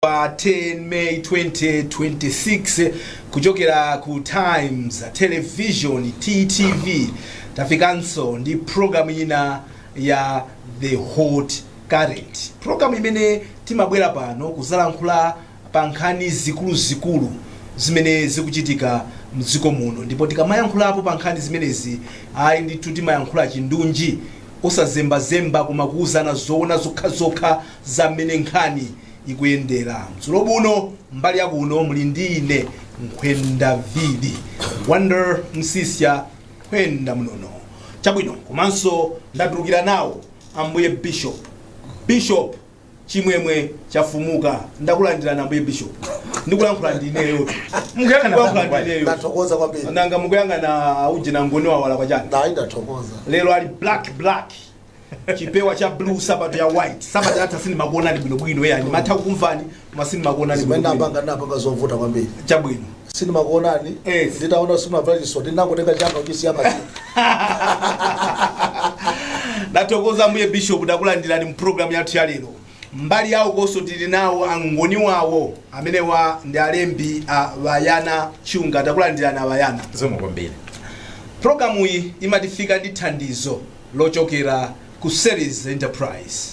Pa 10 May 2026, kuchokera ku Times Television, TTV, tafikanso ndi programu ina ya The Hot Current, programu imene timabwera pano kuzalankhula pa nkhani zikuluzikulu zimene zikuchitika mdziko muno. Ndipo tikamayankhulapo pa nkhani zimenezi, ayi ndithu, timayankhula chindunji, osazembazemba, koma kuwuzana zoona zokhazokha za mmene nkhani ikuyendera. Mdzulo buno mbali yakuno muli ndi ine Nkhwenda Vili Wonder Msisya Nkhwenda Mnono. Chabwino, komanso ndatulukira nawo ambuye Bishop Chimwemwe Chafumuka. Ndakulandirani, ambuye Bishop. Ndikulankhula ndi ineyo. Mukuyang'ana. Ndikulankhula ndi ineyo. Ndathokoza kwambiri. Nanga mukuyang'ana uje na ngoni wawala kwachani? Nayi, ndathokoza. Lero ali black black, chipewa cha blue, sapato ya white. Sapato yatha sindimakuonani bwinobwino yani, matha kukumvani koma sindimakuonani Zimene bwinobwino. ndapanga zovuta kwambiri. Chabwino. Sindimakuonani. Nditaona simavala chisoti, ndinangotenga changa kuchisiya pasi. Ndathokoza, mbuye Bishop, ndakulandirani mu programu yathu ya lero. Mbali yawo konso tili nawo angoni wawo, amenewa ndi alembi a Vayana Chunga. Takulandirani, Avayana. Zikomo kwambiri. Programu iyi imatifika ndi thandizo lochokera ku Series Enterprise.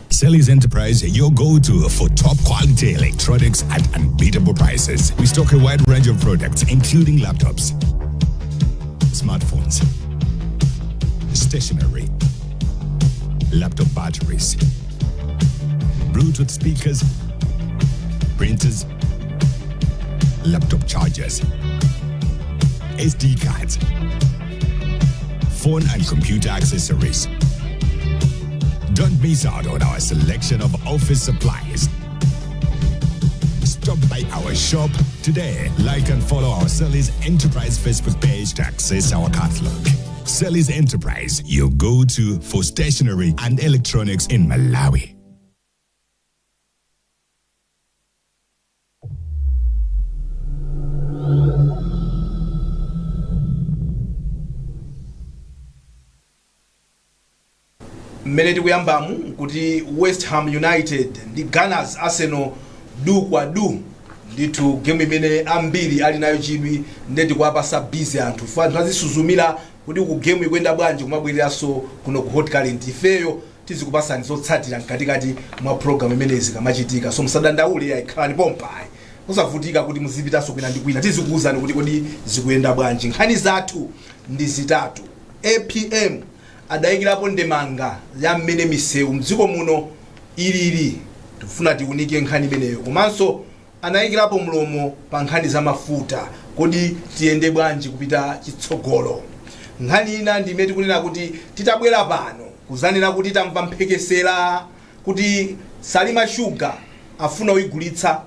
Selly's Enterprise, your go-to for top quality electronics at unbeatable prices. We stock a wide range of products, including laptops, smartphones, stationery, laptop batteries, Bluetooth speakers, printers, laptop chargers, SD cards, phone and computer accessories. Don't miss out on our selection of office supplies. Stop by our shop today. Like and follow our Selly's Enterprise Facebook page to access our catalog. Selly's Enterprise, your go-to for stationery and electronics in Malawi. Mmene tikuyambamu kuti West Ham United ndi Gunners, Arsenal, du kwa du ndithu, game imene ambiri ali nayo chidwi. Nde tikuwapasa busy anthu fa anthu azisuzumira kuti ku game ikuyenda bwanji, kumabwereranso kuno ku Hot Current. Ifeyo tizikupasani zotsatira mkatikati mwa program imenezi zikamachitika, so musadandaule ayi, khalani pompa ayi, musavutika kuti muzipitanso kwina ndi kwina. Tizikuwuzani kuti kodi zikuyenda bwanji. Nkhani zathu ndi zitatu. APM adayikirapo ndemanga ya mmene misewu mdziko muno ilili, tikufuna tiunike nkhani imeneyo. Komanso anayikirapo mlomo pa nkhani za mafuta, kodi tiyende bwanji kupita chitsogolo? Nkhani ina ndi imene tikunena kuti titabwera pano kuzanena kuti tamva mphekesera kuti Salima Sugar afuna kuyigulitsa.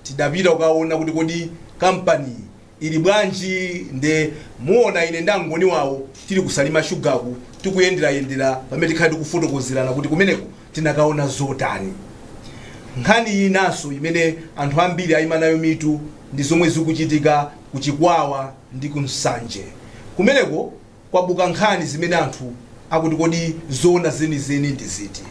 Tidapita kukaona kuti kodi kampani ili bwanji. Nde muona ine ndi angoni wawo tili kuSalima Sugarku, tikuyenderayendera pamene tikhale tikufotokozerana kuti kumeneko tinakaona zotani. Nkhani inanso imene anthu ambiri ayima nayo mitu ndi zomwe zikuchitika ku Chikwawa ndi ku Nsanje. Kumeneko kwabuka nkhani zimene anthu akuti kodi zoona zenizeni ndi ziti?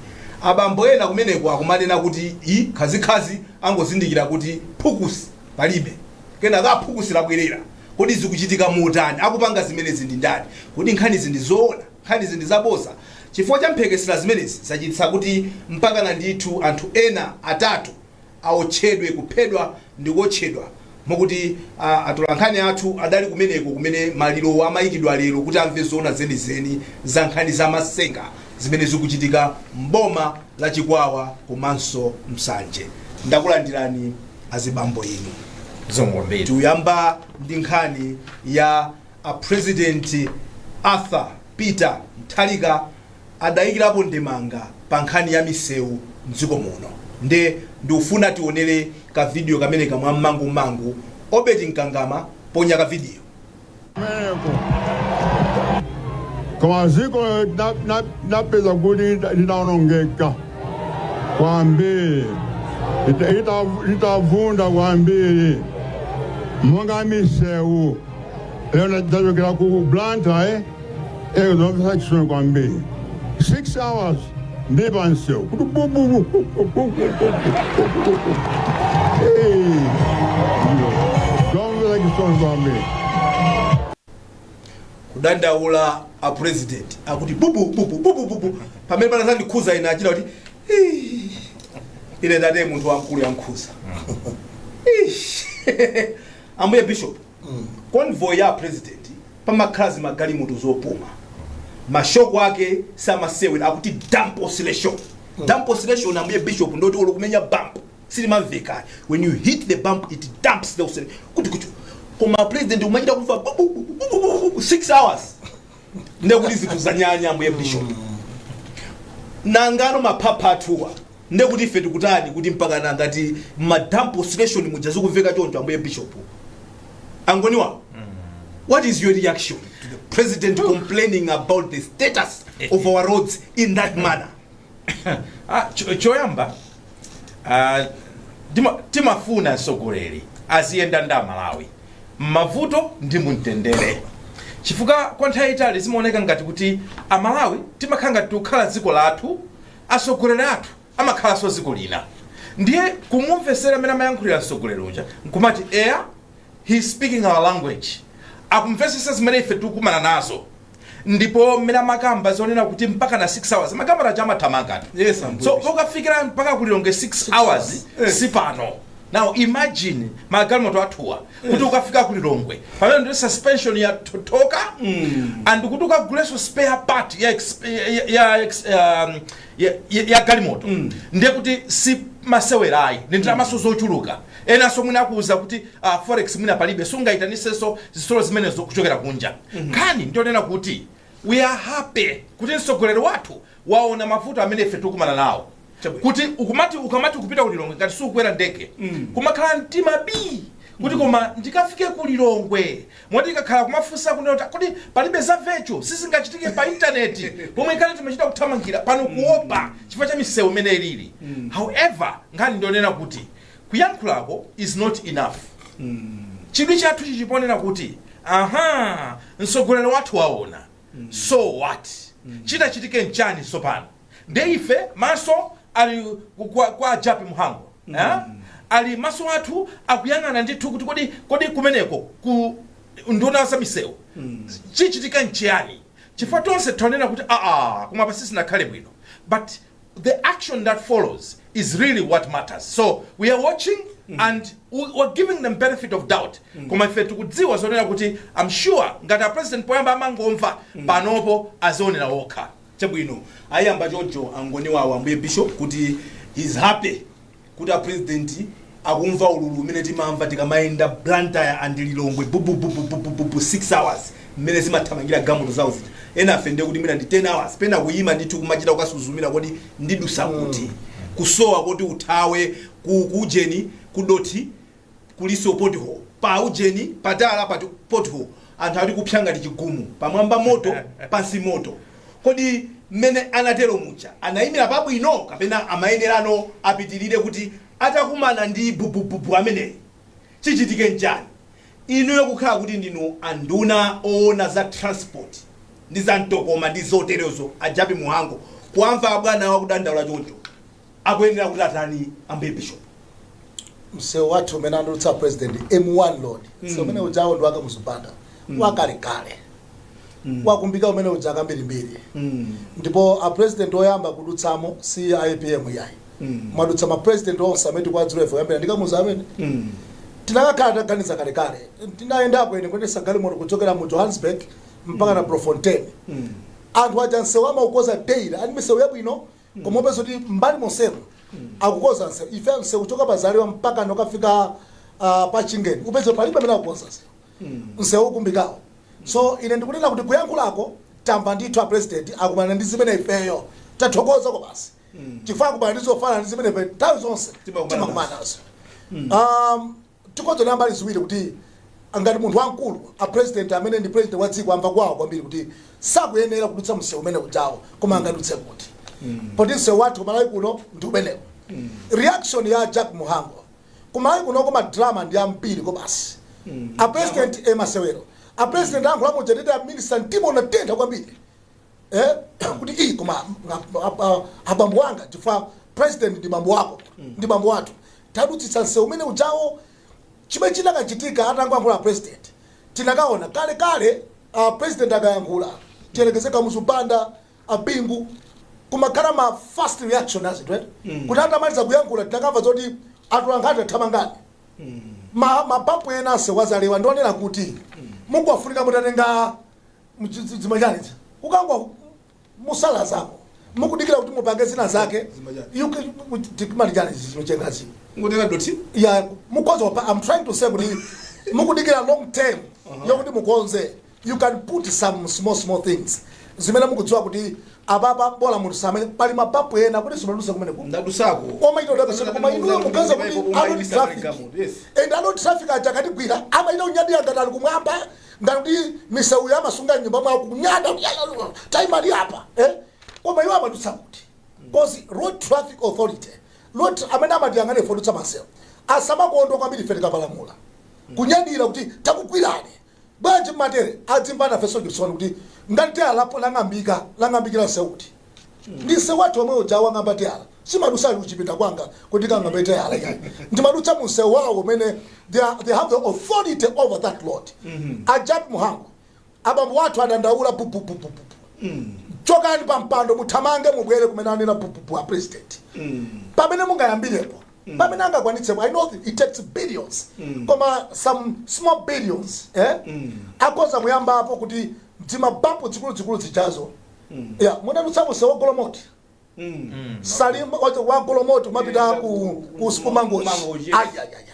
Abambo ena kumeneko akumanena kuti i khazikhazi angozindikira kuti phukusi palibe, kenaka phukusi labwerera. Kodi zikuchitika motani? Akupanga zimenezi ndi ndani? Kodi nkhanizi ndi zoona? Nkhanizi ndi zaboza? Chifukwa cha mphekesera zimenezi zachititsa kuti mpakana ndithu anthu ena atatu aotchedwe, kuphedwa ndi kuotchedwa, mokuti atolankhani athu adali kumeneko kumene malirowo amayikidwa lero kuti amve zoona zenizeni za nkhani za masenga zimene zikuchitika mboma la Chikwawa komanso Msanje. Ndakulandirani, azibambo inu. Zikomo kwambiri. Tikuyamba ndi nkhani ya a President Arthur Peter Mutharika. Adayikirapo ndemanga pa nkhani ya misewu mdziko muno, nde ndikufuna tionere ka video kamene kamwa mmangumangu. Obeti Mkangama, ponya ka video. Kumeneko koma ziko napeza kuti litaonongeka kwambiri, litavunda kwambiri, monga misewu. Lero ndachokera ku Blantyre, zomvetsa chisoni kwambiri. 6 hours Ndi pansewu kuti bububu. Zomvera chisoni kwambiri. Kudandaula a president akuti bubu bubu bubu bubu. Pamene panazandikhuza ine, achita kuti "Ii." Ine ndate munthu wamkulu yankhuza. Ish. Ambuye Bishop, convoy ya president pamakhala zimagalimoto zopuma, ma shock ake samasewera, akuti damp oscillation, damp oscillation. Ambuye Bishop, ndoti olo kumenya bump silimamveka. When you hit the bump, it damps the oscillation kuti kuti. Koma president umachita kumva bu, bu, bu, bu, bu, bu, 6 hours, ndekuti zinthu zanyanya. Ambuye Bishop, nangano maphapha athuwa, ndekuti ife tikutani kuti mpaka ngati ma damp oscillation muja zikumveka choncho? Ambuye Bishop, angoniwa, what is your reaction to the president complaining about the status of our roads in that manner? Choyamba, timafuna mtsogoleri aziyenda ndi Amalawi m'mavuto ndi mumtendere, chifukwa kwa nthawi yayitali zimaoneka ngati kuti Amalawi timakhala ngati tikukhala dziko lathu, atsogoleri athu amakhalanso dziko lina. Ndiye kumumvesera amene amayankhulira mtsogoleri uja nkumati eya, he is speaking our language, akumvesesa zimene ife tikukumana nazo. Ndipo mmene amakamba zonena kuti mpaka na 6 hours, makamera amathamanga. Yes, Ambuye So Bishop. ukafikira mpaka kulilonge 6 hours, si pano. Now imagine magalimoto athuwa kuti ukafika kulilongwe pamene ndi suspension ya totoka and kuti ukagulenso spare part ya galimoto, ndiye kuti si masewerayi, ndi ndalamaso zochuluka. Enanso mwina akuwuza kuti forex mwina palibe, sungayitanisenso zisolo zimenezo kuchokera kunja. Nkhani ndionena kuti we are happy kuti mtsogoleri wathu waona mavuto amene ife tikukumana nawo. Chabwino. Kuti ukumati ukamati kupita kulilongwe ngati sukukwera ndege, kumakhala mtima bii kuti koma ndikafike kulilongwe moti ikakhala kumafunsa kunena kuti kodi palibe za virtual, sizingachitike pa intaneti pomwe kale timachita kuthamangira pano, kuopa chifukwa cha misewu imene ilili. However, nkhani ndionena kuti kuyankhulako is not enough. Chidwi chathu chichiponera kuti aha, mtsogoleri wathu waona, so what? Chitachitike nchani tsopano? Nde ife maso ali kwa Japi Muhango, eh? Ali maso athu akuyang'ana ndithu kuti kodi kumeneko ku nduna za misewu chichitika nchiyani? Chifukwa tonse tionena kuti aa, koma pa sisinakhale bwino, but the action that follows is really what matters. So we are watching and we're giving them benefit of doubt, koma ife tikudziwa zonena kuti I'm sure ngati a president poyamba amangomva, panopo azionera okha. Chabwino, ayamba choncho angoni wawo, Ambuye Bishop, kuti he's happy kuti a president akumva ululu umene timamva tikamayenda Blantyre and Lilongwe bububububububu 6 hours, mmene zimathamangira galimoto zawo zija. Ena afe ndiye kuti mwina ndi 10 hours, pena kuyima ndithu kumachita kukasuzumira kodi ndidusa kuti, kusowa kuti uthawe ku kujeni kudoti kuliso pothole pa ujeni patala pa pothole, anthu ali kupsa ngati chigumu, pamwamba moto, pansi moto. Kodi mmene anatero muja anayimira pabwino kapena amayenerano apitirire kuti atakumana ndi bubububu ameneyi chichitike nchani? Inuyo kukhala kuti ndinu anduna oona za transport ndi za mtokoma ndi zoterezo, ajapi Muhango, kuamva abwana wakudandaula choncho, akuyenera kuti atani, Ambuye Bishop? Msewu wathu umene andulutsa president, M1 road, msewu umene ujawo ndi wakamuzupanda wakalekale, wakumbika umene uja kambirimbiri. Ndipo a president oyamba kudutsamo si APM yayi, mwadutsa ma president onse amene tikuwadziwa ife kuyambira ndikamuza amene tinakakhala taganiza kalekale. Tinayendapo ine kuyendesa galimoto kuchokera mu Johannesburg mpaka na Bloemfontein. Anthu aja msewu amaukoza daily, ani misewu yabwino, koma upeza kuti mbali monsemo akukoza msewu. Ife msewu kuchoka pa Zalewa mpaka nokafika pa Chingeni, upeza palibe amene akukoza msewu, msewu ukumbikawo. So ine ndikunena kuti kuyankhulako tamva ndithu, a president akumana ndi zimene ifeyo tathokoza ko basi, chifukwa akumana ndi zofanana ndi zimene ife nthawi zonse timakumana timakumana nazo. Tikonzera mbali ziwiri kuti ngati munthu wamkulu, a president amene ndi president wa dziko, amva kwawo kwambiri kuti sakuyenera kudutsa msewu umene ujawo, koma angadutse kuti poti msewu wathu kumalawi kuno ndi umenewo. Reaction ya Jack Muhango, kumalawi kuno koma drama ndi ambiri ko basi. A president emasewero, a president ankhula muja tete, a minister mtima unatentha kwambiri. Kuti iyi koma abambo anga, chifukwa president ndi bambo wako, ndi bambo wathu, tadutsitsa msewu umene ujawo. Chimene chinakachitika atangoyankhula president, tinakaona kale kale president akayankhula, tiyerekeze Kamuzu Banda, Abingu, kumakhala ma fast reaction azinthu, right? Kuti atamaliza kuyankhula tinakamva zoti atolankhani athamangani. Mabampu ena asewazalewa, ndionera kuti mungofunika mutatenga zimachani ukangwa musala zako, mukudikira kuti mupange zina zake. Zimachani. Timalichani zimachengazi? Ngutenga doti. Ya, mukonze I'm trying to say kuti mukudikira long term yokuti mukonze, you can put some small small things zimene mukudziwa kuti apapa bola munthu samene pali mabampu ena kuti simaduse kumene ku Ndadusako. Koma ito ndakasona, koma inuyo mukaza kuti a road traffic Yes. and a road traffic aja akatigwira amaita kunyadira ngati ali kumwamba, ngati kuti misewu yamasunga nyumba mwawo, kunyada taimali apa, eh? Koma iwo amadutsa kuti cause Road Traffic Authority, road amene amatiyang'ana ife odutsa masewu, asamakondwa kwambiri ife tikapalamula, kunyadira kuti takugwirani bwanji mmatere. Adzimvana feso chisoni kuti ngati teyala lang'ambika, lang'ambikira nsewuti ndi msewu wathu omwe uja wang'amba teyala. Simadutsa ali kuchipinda kwanga kuti kang'ambe teyala yani, ndimadutsa munsewu wawo umene they have the authority over that road. A Jappie Mhango, abambo wathu adandaula pupupupupu, chokani pa mpando, muthamange, mubwere kumene anena pupupu a president, pamene mungayambirepo, pamene angakwanitsepo. I know it takes billions, koma some small billions, eh? Akhoza kuyambapo kuti dzimabampu zikuluzikulu zijazo. Ya, munadutsa msewu wa Golomoti, Salim wa Golomoti umapita ku Kumangochi. Kumangochi, yes. Ai, ai, ai, ai,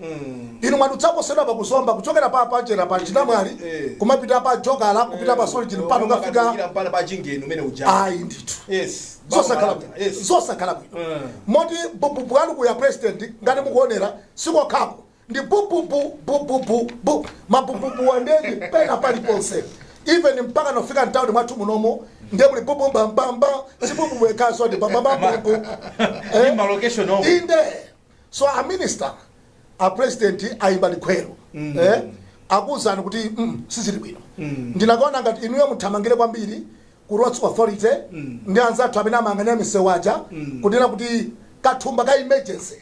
ai. Inu mwadutsapo sena pakusomba kuchokera pa pachera pa Chinamwali, kumapita pa Jokala, kupita pa Solijini pano ukafika mpana pa Chingeni umene uja. Ayi ndithu. Yes. Zosakhala bwino. Yes. Zosakhala bwino. Moti bububu anu kuya president, ngati mukuonera, sikokhako ndi bububu bububu bu mabububu wandeni pena paliponse, even mpaka nofika mtawuni mwathu munomo, ndiye muli bubu mbambamba, si bububu wekhaso, ndi bambambambubu. Ndi ma location omwe. Inde, so a minister, a president ayimba likhwelo, eh? Akuwuzani kuti sizili bwino. Ndinakaona ngati inuyo muthamangire kwambiri ku Roads Authority ndi anzathu amene amayang'anira misewu aja, kunena kuti kathumba ka emergency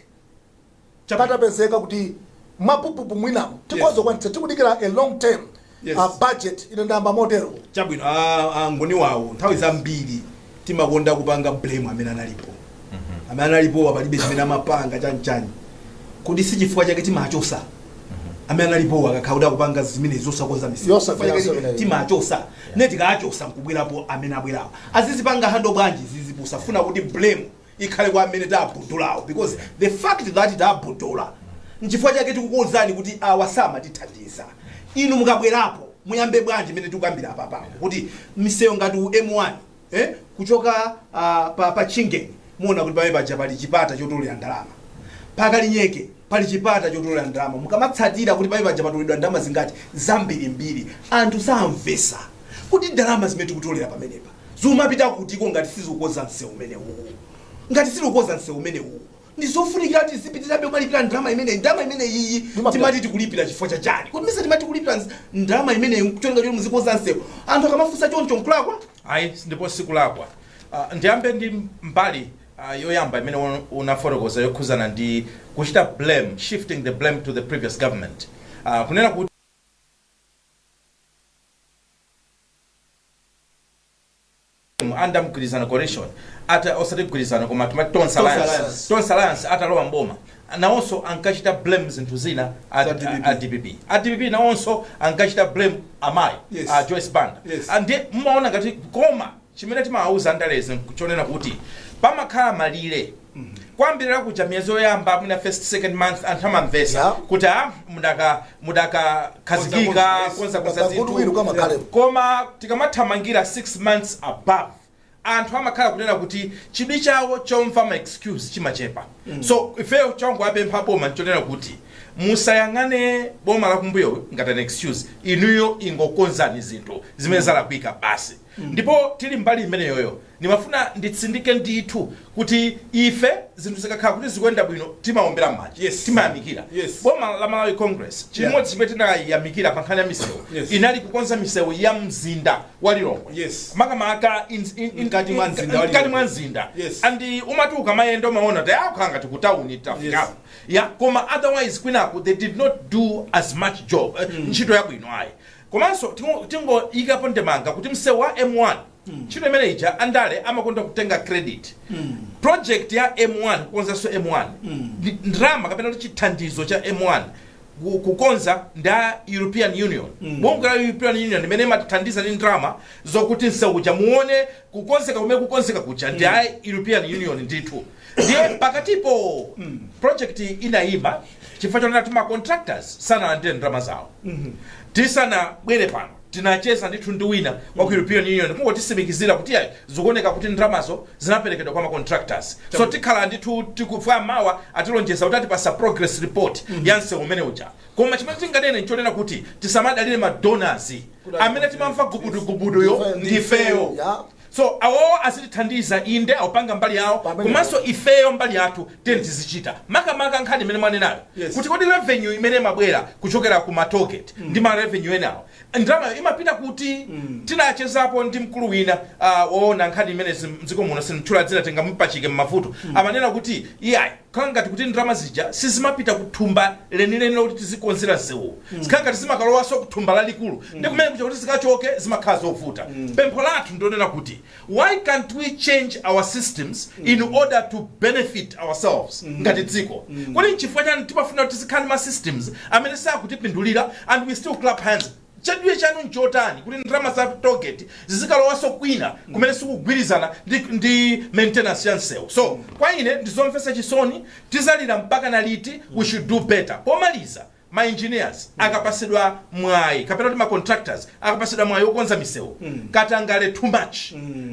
katapezeka kuti mapupupu mwinamo tikhoza kwanitsa, tikudikira a long term budget. Ine ndayamba motero. Chabwino. Ngoni wawo, nthawi zambiri timakonda kupanga blame amene analipo, amene analipo palibe chimene amapanga chanichani. Kodi si chifukwa chake timachosa amene analipo akakhala kuti akupanga zimene zosakonza misewu? Yosafika Chifukwa chake imeneyo. timachosa, ne tikachosa nkubwerapo amene abwerawo, azizipanga handle bwanji zizipusa? Funa kuti blame ikhale kwa amene tabudulawo, because the fact that tabudula nchifukwa chake tikukuwuzani kuti awa samatithandiza. Inu mukabwerapo muyambe bwanji imene tikukambira apapapo kuti misewu ngati u M1, kuchoka pa Chingeni, muona kuti pamene paja pali chipata chotolera ndalama, pakalinyeke pali chipata chotolera ndalama. Mukamatsatira kuti pamene paja patoledwa ndalama zingati, zambirimbiri, anthu samvesa kuti ndalama zimene tikutolera pamenepa zimapita kutiko ngati sizikukoza msewu umenewu. Ngati sizikukoza msewu umenewu, ndizofunikira kuti zipitirabe kumalipira ndalama imene, ndalama imene iyi timati tikulipira chifukwa chachani? Kuti mise timati tikulipira ndalama imeneyi kucholinga choti muzikoza msewu? Anthu akamafunsa choncho, nkulakwa? Ayi, ndipo sikulakwa. Ndiyambe ndi mbali yoyamba imene unafotokoza yokhuzana ndi kuchita blame, shifting the blame to the previous government, kunena kuti under mgwirizano coalition ata, osati mgwirizano koma timati Tonse Alliance. Alliance. Tonse Alliance atalowa mboma, nawonso ankachita blame zinthu zina Za DPP. A DPP, a DPP nawonso ankachita blame amayi a Joyce Banda. Ndiye mmaona ngati, koma chimene timawauza andalezi chonena kuti pamakhala malire kwambirira kuja, miyezi yoyamba, mwina first, second month, anthu amamvesa kuti a mudaka khazikika, Konza, konza konza goodwill zinthu. kamakhalepo. Koma tikamathamangira 6 months above, anthu amakhala kunena kuti chidwi chawo chomva ma excuse chimachepa. So ifeyo changu apempha boma nchonena kuti musayang'ane boma lakumbuyo ngati an excuse. Inuyo ingokonzani zinthu zimene zalakwika basi. Ndipo tili mbali imeneyoyo, ndimafuna nditsindike ndithu kuti ife zinthu zikakhala kuti zikuyenda bwino, timaombera m'manja, timayamikira. Boma la Malawi Congress, chimodzi chimene tinayamikira pa nkhani ya misewu inali kukonza misewu ya mzinda wa Lilongwe, makamaka Mkati mwa mzinda wa mkati Lilongwe. mwa mzinda. And umati ukamayenda umaona kuti akukhala ngati ku town tafikapo ya, koma otherwise kwinaku they did not do as much job, ntchito yabwino ayi. Komanso tingoyikapo ndemanga kuti msewu wa M1, ntchito imene ija, andale amakonda kutenga credit. Project ya M1, kukonzanso M1, ndalama kapena kuti chithandizo cha M1 kukonza nda European Union. Bungwe la European Union limene imatithandiza ndi ndalama zokuti msewu uja muone kukonzeka kumene kukonzeka kuja ndi a European Union ndithu. Ndiye pakatipo project inayima chifukwa chonena kuti ma contractors sanalandire ndalama zawo. Tisanabwere pano tinacheza ndithu ndi wina wa ku European Union kungotisimikizira kuti ayi, zikuoneka kuti ndalamazo zinaperekedwa kwa ma contractors. So tikhala ndithu tikufa mawa, atilonjeza kuti atipasa progress report ya msewu umene uja. Koma chimene tinganene nchonena kuti tisamadalire ma donors amene timamva gubudugubuduyo ndifeyo. So awowo azitithandiza, inde, awupanga mbali yawo, Pamene komanso ifeyo mbali yathu tiyeni tizichita, makamaka nkhani imene mwanenayo kuti kodi revenue imene imabwera kuchokera ku ma tollgate ndi ma revenue enawo, ndalamayo imapita kuti? Tinachezapo ndi mkulu wina woona nkhani imene mdziko muno, sinditchula dzina, tingamupachike mmavuto. Amanena kuti iyayi, khala ngati kuti ndalama zija sizimapita kuthumba lenileni lokuti tizikonzera msewu, zikhala ngati zimakalowanso kuthumba lalikulu, ndi kumene kuja kuti zikachoke zimakhala zovuta. Pempho lathu ndionena kuti why can't we change our systems in order to benefit ourselves ngati dziko? Kodi nchifukwa chani timafuna kuti tizikhala ndi ma systems amene sakutipindulira and we still clap hands? Chadwiye chanu nchotani kuti ndalama za tollgate zizikalowanso kwina kumene sikugwirizana ndi maintenance ya msewu? So kwa ine ndizomvetsa chisoni. Tizalira mpaka na liti? We should do better. Pomaliza, ma engineers akapasidwa mwayi kapena kuti ma contractors akapasidwa mwayi wokonza misewu, katangale too much.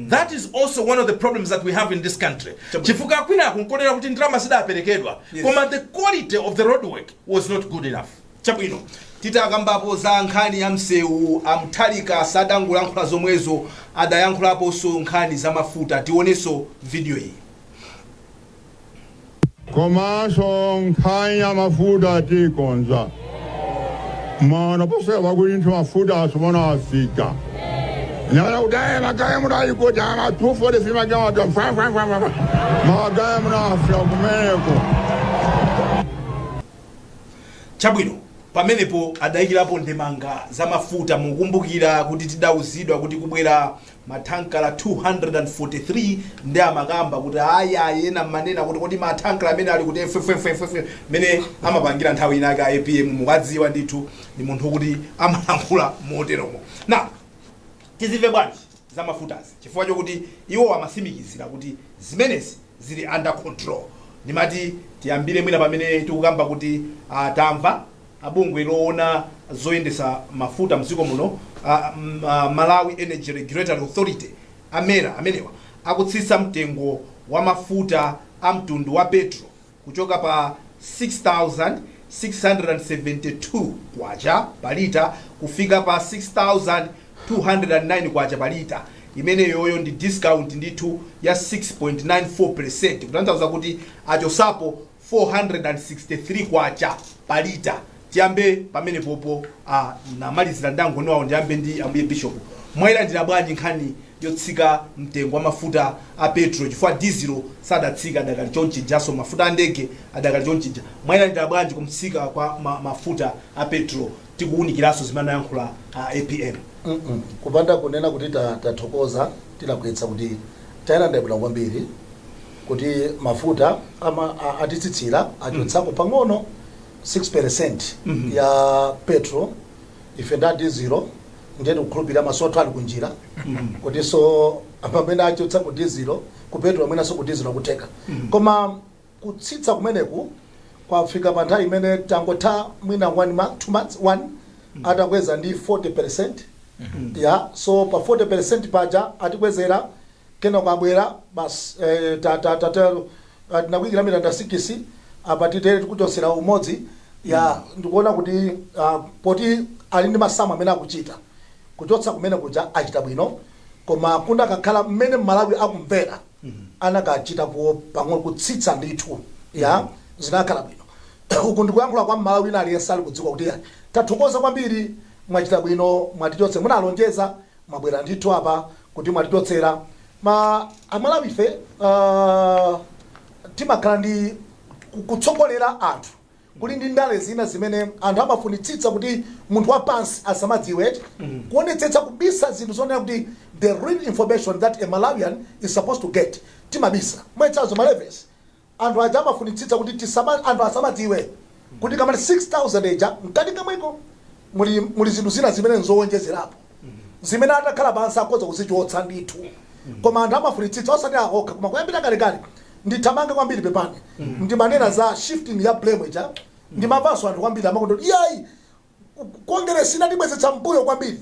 That is also one of the problems that we have in this country, chifukwa kwinaku nkonena kuti ndalama zidaperekedwa, koma the quality of the roadwork was not good enough. Chabwino, titakambapo za nkhani ya msewu, amthalika sadangolankhula zomwezo, adayankhulaponso nkhani za mafuta. Tionenso video iyi. Komanso nkhani ya mafuta tikonza mana posera kuti nthu mafuta asomona afika nyala kuti aye magaye munaikuti ama 245 magaye magaye munafika kumeneko. Chabwino, pamenepo adayikirapo ndemanga za mafuta. Mukumbukira kuti tidauzidwa kuti kubwera mathankala 243, ndi amakamba kuti aya ayena manena kuti kodi mathankala amene ali kuti ffff mene amapangira nthawi inake a APM, mukadziwa ndithu ndi munthu kuti amalankhula moteromo. Na tizimve bwanji za mafutazi, chifukwa chokuti iwo amasimikizira kuti zimenezi zili under control? Ndimati tiyambire mwina pamene tikukamba kuti tamva abungwe loona zoyendesa mafuta mdziko muno, Malawi Energy Regulatory Authority, a MERA, amenewa akutsitsa mtengo wa mafuta a mtundu wa petrol kuchoka pa 6672 kwacha pa lita kufika pa 6209 kwacha pa lita. Imeneyoyo ndi discount ndithu ya 6.94, kutanthauza kuti achosapo 463 kwacha pa lita. Tiyambe pamene popo, namalizira ndangoni wawo. Ndiyambe ndi ambuye Bishop. Mwayilandira bwanji nkhani yotsika mtengo wa mafuta a petrol, chifukwa diesel sadatsika, adakali chonchijaso, mafuta a ndege adakali chonchija? Mwayilandira bwanji kumtsika kwa mafuta a petrol, tikuwunikiranso zimene anayankhula a APM? Kupanda kunena kuti tathokoza, tilakwitsa. Kuti tayilandira bwino kwambiri kuti mafuta atitsitsira, achotsako pang'ono 6% ya petrol. Ife nda diesel, ndiye tikukhulupirira maso athu ali kunjira kuti so pamene achotsa ku diesel, ku petrol, amwenanso ku diesel akutheka. Koma kutsitsa kumeneku kwafika pa nthawi imene tangotha mwina 1 month, 2 months, 1 atakweza ndi 40% ya. So pa 40% paja atikwezera, kena kwabwera basi tinakwikira mitanda 6, apa titere tikuchosera umodzi ya. Ndikuona kuti poti ali ndi masamu amene akuchita kuchotsa kumene kuja, achita bwino. Koma kundakakhala mmene Malawi akumvera, anakachita po pang'ono kutsitsa ndithu ya zinakhala bwino. Uku ndikuyankhula kwa Mmalawi wina aliyense ali kudziko kuti ya, tathokoza kwambiri, mwachita bwino, mwatichotse, munalonjeza, mwabwera ndithu apa kuti mwatichotsera. Ma Amalawi ife timakhala ndi kutsogolera anthu kuli ndi ndale zina zimene anthu amafunitsitsa kuti munthu wapansi asamadziwe, kuonetsetsa kubisa zinthu zonena kuti the real information that a Malawian is supposed to get timabisa. Mwetsazo ma levies, anthu aja amafunitsitsa kuti tisama, anthu asamadziwe kuti kamati 6000 eja mkati kamweko muli zinthu zina zimene nzowonjezerapo zimene atakhala pansi akhoza kuzichotsa ndithu. Koma anthu amafunitsitsa, osati akokha, koma kuyambira kalekale. Ndithamange kwambiri, pepani. Ndimanena za shifting ya blame ija. Ndimamvanso anthu kwambiri amakonda kuti iyayi, Congress inatibwezetsa mbuyo kwambiri,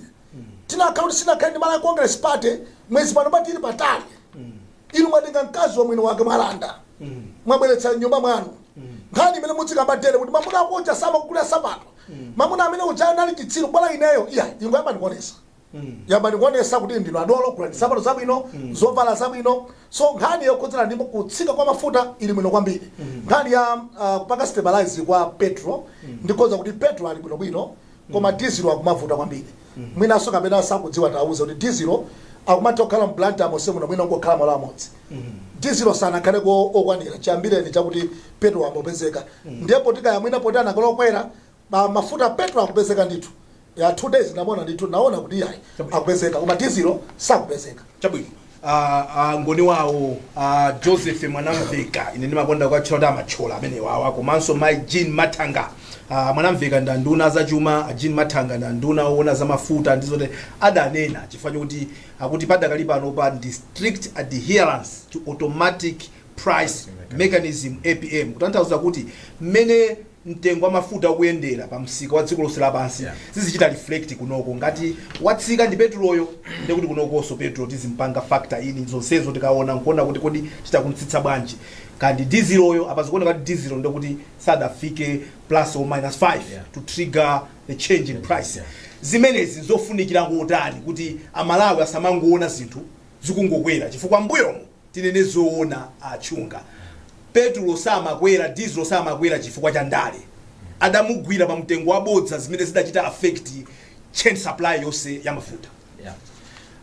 tinakhala kuti sinakhale ndi Malawi Congress Party mwezi pano patili patali. Inu mwatenga mkazi wa mwini wake, mwalanda, mwabweretsa nyumba mwanu. Nkhani imene muzikamba tere kuti mamuna ako uja samakugulira sapato, mamuna amene uja anali chitsiru, bwala ineyo. Iya, ingo yamba ndikuonesa, yamba ndikuonesa kuti ndinu adolo, kula ndi sapato zabwino, zovala zabwino. So nkhani yokhudzana ndi kutsika kwa mafuta ili bwino kwambiri. Nkhani ya kupanga stabilize kwa petrol, ndikhoza kuti petrol ali bwinobwino, koma diesel akumavuta kwambiri. Mwinanso kapena sakudziwa, tauza kuti diesel akumatha kukhala mBlantyre monse muno, mwina ungokhala malo amodzi. Diesel sanakhaleko okwanira chiyambireni chakuti petrol ambopezeka, ndipo tikayamwina poti anakhala okwera mafuta, petrol akupezeka ndithu. Ya 2 days ndamona ndithu, naona kuti yayi, akupezeka, koma diesel sakupezeka. Chabwino. Ngoni wawo Joseph Mwanamveka, ine ndimakonda kukatchula kuti amachola amene wawa, komanso mai Jean Mathanga. Mwanamveka ndi nduna zachuma, a Jean Mathanga ndi nduna owona za mafuta ndizote. Adanena chifukwa chokuti akuti padakali pano pa ndi strict adherence to automatic price mechanism, APM, kutanthauza kuti mmene mtengo wa mafuta ukuyendera pa msika wa dziko lonse lapansi zizichita reflect kunoko. Ngati watsika ndi petroyo, ndekuti kunokonso petrol tizimpanga factor in zonsezo. Tikaona nkuona kuti kodi titakumtsitsa bwanji kandi dizeloyo. Apa zikuoneka kuti diesel ndekuti sadafike plus or minus 5 to trigger the change in price. Zimenezi zofunikira ngotani kuti Amalawi asamangoona zinthu zikungokwera? Chifukwa mbuyomo, tinene zoona, achunga petulo samakwera, diesel samakwera chifukwa cha ndale. Adamugwira pa mtengo wabodza zimene zidachita affect chain supply yonse ya mafuta. Yeah.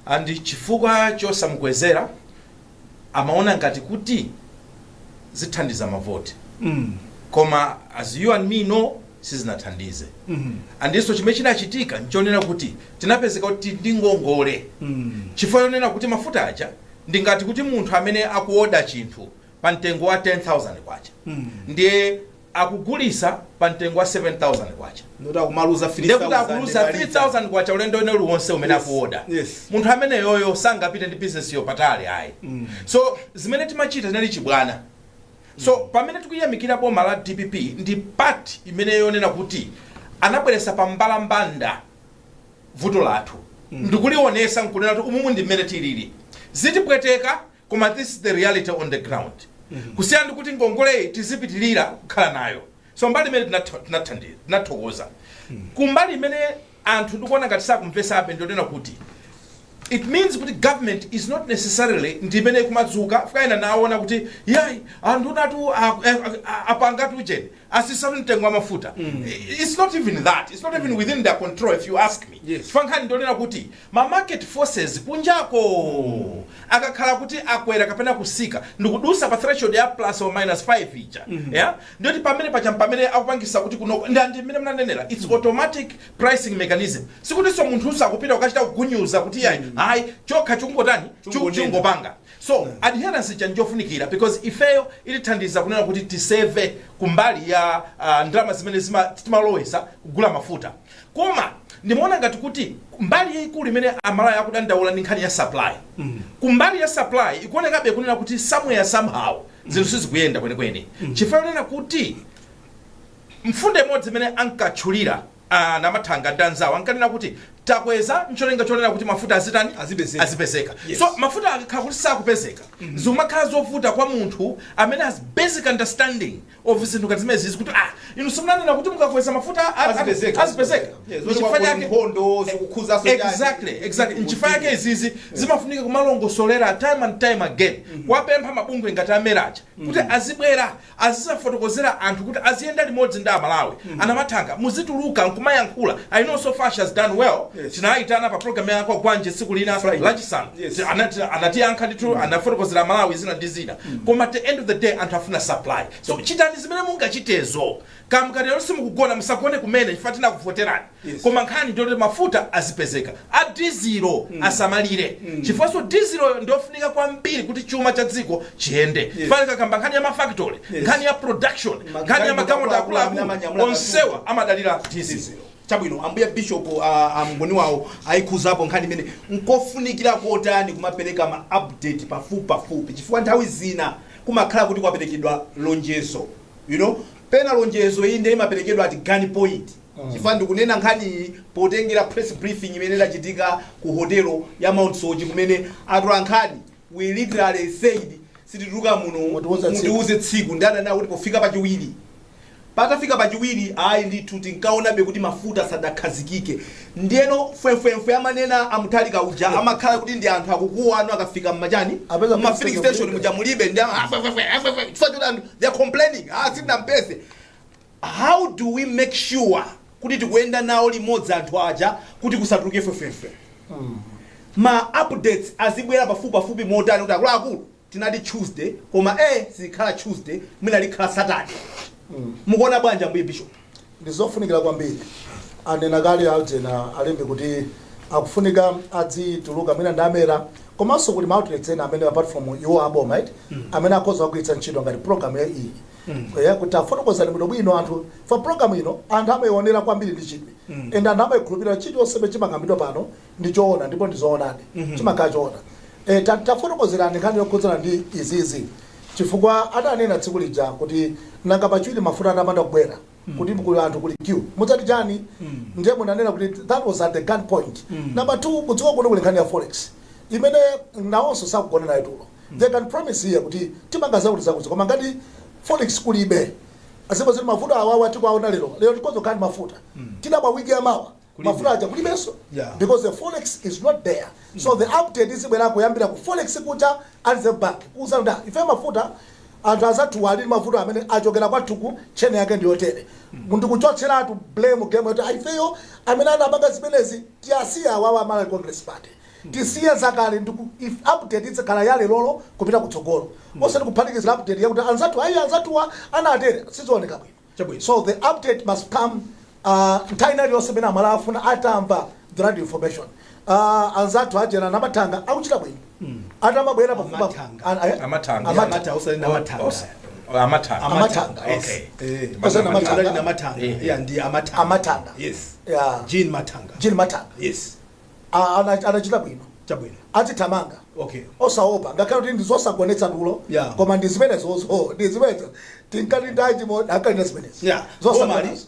And chifukwa chosamukwezera amaona ngati kuti zithandiza mavoti, koma as you and me know, sizinathandize. Andinso chimene chinachitika nchonena kuti tinapezeka kuti ndi ngongole, chifukwa chonena kuti mafuta aja ndingati kuti munthu amene akuoda chinthu pa mtengo wa 10,000 kwacha, ndiye akugulisa pa mtengo wa 7000 kwacha, ndoti akumaluza. Ndekuti akuluza 3000 kwacha ulendo ene uliwonse umene akuoda. Munthu amene yoyo sangapite ndi business yo patali ayi. So zimene timachita zinali chibwana. So pamene tikuyamikira boma la DPP ndi part imene yonena kuti anabweresa pa mbalambanda vuto lathu ndikulionesa nkunena kuti umumu ndi mmene tilili, zitipweteka, koma this is the reality on the ground, kusiyana ndi kuti ngongoleyi tizipitirira kukhala nayo. So mbali imene tinathokoza. Kumbali imene anthu ndikuona ngati sakumvesabe ndionena kuti it means kuti government is not necessarily ndi imene ikumadzuka fikaena naona kuti yayi, anthu natu apangatu cheni asisatu mtengo wa mafuta. It's not even that, it's not even within their control, if you ask me. Chifukwa nkhani ndionena kuti ma market forces kunjako akakhala kuti akwera kapena kusika ndikudusa pa threshold ya plus or minus 5 ija, yeah? Ndiyoti pamene pacha pamene akupangisa kuti kuno ndi mmene mnanenera, it's automatic pricing mechanism. Sikutinso munthu akupita kukachita kugunyuza kuti yayi, hayi, chokha chikungotani? Chikungonena. Chikungopanga. So adherence ija njofunikira because ifeyo ilithandiza kunena kuti tiseve kumbali ya ndalama zimene timalowesa kugula mafuta. Koma ndimaona ngati kuti mbali yayikulu imene Amalawi akudandaula ndi nkhani ya supply. Kumbali ya supply ikuonekabe kunena kuti somewhere, somehow zinthu sizikuyenda kwenikweni, chifukwa kunena kuti mfundo imodzi imene ankatchulira Namathanga ndi anzawo ankanena kuti Takweza ncholinga chonena kuti mafuta azitani? Azipezeka. Azipezeka. Yes. So mafuta akakhala kuti sakupezeka, zikumakhala zovuta kwa munthu amene has basic understanding of zinthu ngati zimenezi kuti, ah, inu simunanena kuti mukakweza mafuta Azipezeka. azipezeka? Yes, Nchifukwa chake nkhondo zikukhuzanso chani. Exactly, nchifukwa yake izizi zimafunika kumalongosolera time and time again, kuwapempha mabungwe ngati a MERA aja kuti azibwera, azisafotokozera anthu, kuti aziyenda limodzi ndi Amalawi. Anamathanga muzituluka nkumayankhula. I know so far she has done well. Tinayitana pa program yako Gwanje tsiku lina Friday. Lachisanu. Anatiyankha ndithu, anafotokozera Malawi zina ndi zina, koma at the end of the day anthu afuna supply. So chitani zimene mungachitezo. Kamukatero simukugona, musagone kumene, chifukwa tinakuvoterani. Koma nkhani ndiyoti mafuta azipezeka, a dizilo asamalire, chifukwanso dizilo ndiofunika kwambiri kuti chuma cha dziko chiyende. Fanika kamba nkhani ya mafactory, nkhani ya production, nkhani ya magalimoto akuluakulu, amanyamula onsewa amadalira dizilo. Chabwino, ambuye Bishop, amngoni wawo ayikhuzapo nkhani imene nkofunikira kotani kumapereka ma update pafupi pafupi, chifukwa nthawi zina kumakhala kuti kwaperekedwa lonjezo, pena lonjezo iyi ndiye imaperekedwa at gun point, chifukwa ndikunena nkhani potengera press briefing imene idachitika ku hotelo ya Mount Soche, kumene atola nkhani, we literally said, "Sitituluka muno Mutiuze tsiku." Mutiuze tsiku. Ndi adanena kuti pofika pachiwiri. Patafika pachiwiri, ayi ndithu, tinkaonabe kuti mafuta sadakhazikike. Ndiyeno fwemfwemfwe amanena amuthalika uja amakhala kuti ndi anthu akukuwa anu akafika mmachani, Apeza ma filling station mulibe. Muja mulibe, ndi ah, fwefwefwe, ah, fwefwe, chifukwa choti anthu they are complaining, "Ah, sitinampeze." How do we make sure kuti tikuyenda nawo limodzi anthu aja kuti kusatuluke fwefwefwe? Ma updates azibwera pafupi pafupi motani, kuti akuluakulu, tinati Tuesday, koma sikhala Tuesday, mwina likhala Saturday? Mukuona bwanji, ambuye Bishop? Ndizofunikira kwambiri. Anena kale aljena alembe kuti akufunika adzituluka mwina ndi a MERA, komanso kuti ma outlets ena amene apart from iwo aboma, right, amene akhoza kugwiritsa ntchito ngati program ya iyi ya kuti afotokozani bwinobwino anthu for program ino. Anthu amayionera kwambiri ndi chidwi and anthu amayikhulupirira. Chilichonse chimakambidwa pano ndi choona ndipo ndi zoonadi, chimakhala choona. Tafotokozerani nkhani yokhudzana ndi izizi, chifukwa adanena tsiku lija kuti nanga pachiwiri mafuta atamanda kubwera kuti kuli anthu kuli queue, mudzati chani? Ndiye munanena kuti that was at the gun point. Number two, kudziwa kuti kuli nkhani ya forex imene nawonso sakugona nayo tulo. They can promise here kuti timanga zakuti zakuti, koma ngati forex kulibe, azipo ziti mafuta awawa tikuaona lero lero, tikonzo kani mafuta tidabwa wiki yamawa mafuta aja kulibenso because the forex is not there. So the update izibwera kuyambira ku forex kuja, a Reserve Bank kuuza kuti, "Ah, ife mafuta anthu azathu ali ndi mafuta amene achokera kwathuku, chene yake ndiyotere," ndikuchotseratu blame game yoti ifeyo amene anapanga zimenezi. Tiyasiya awawa, Malawi Congress Party, tisiye zakale. Ndiku if update izikhala ya lerolo kupita kutsogolo, osati kuphatikizira update yakuti anzathu ayi, anzathuwa anatere, sizioneka bwino. Chabwino. So the update must come nthawi ina iliyonse imene Amalawi afuna atamva the right information. Anzathu ajena namathanga akuchita bwino atamabwera pafupi Amathanga. Amathanga. Amata, usali namathanga. Amathanga. Amathanga. Okay. Osati Namathanga. Usali namathanga. Yeah, ndi Amathanga. Amathanga. Yes. Yeah. Jean Mathanga. Jean Mathanga. Yes. Anachita bwino. Chabwino. Azithamanga osaopa, ngakhale kuti ndizosagonetsa tulo, koma ndi zimenezozo, ndi zimenezo tinkati ndachimo akalina zimenezi. Bomali Zosagonetsa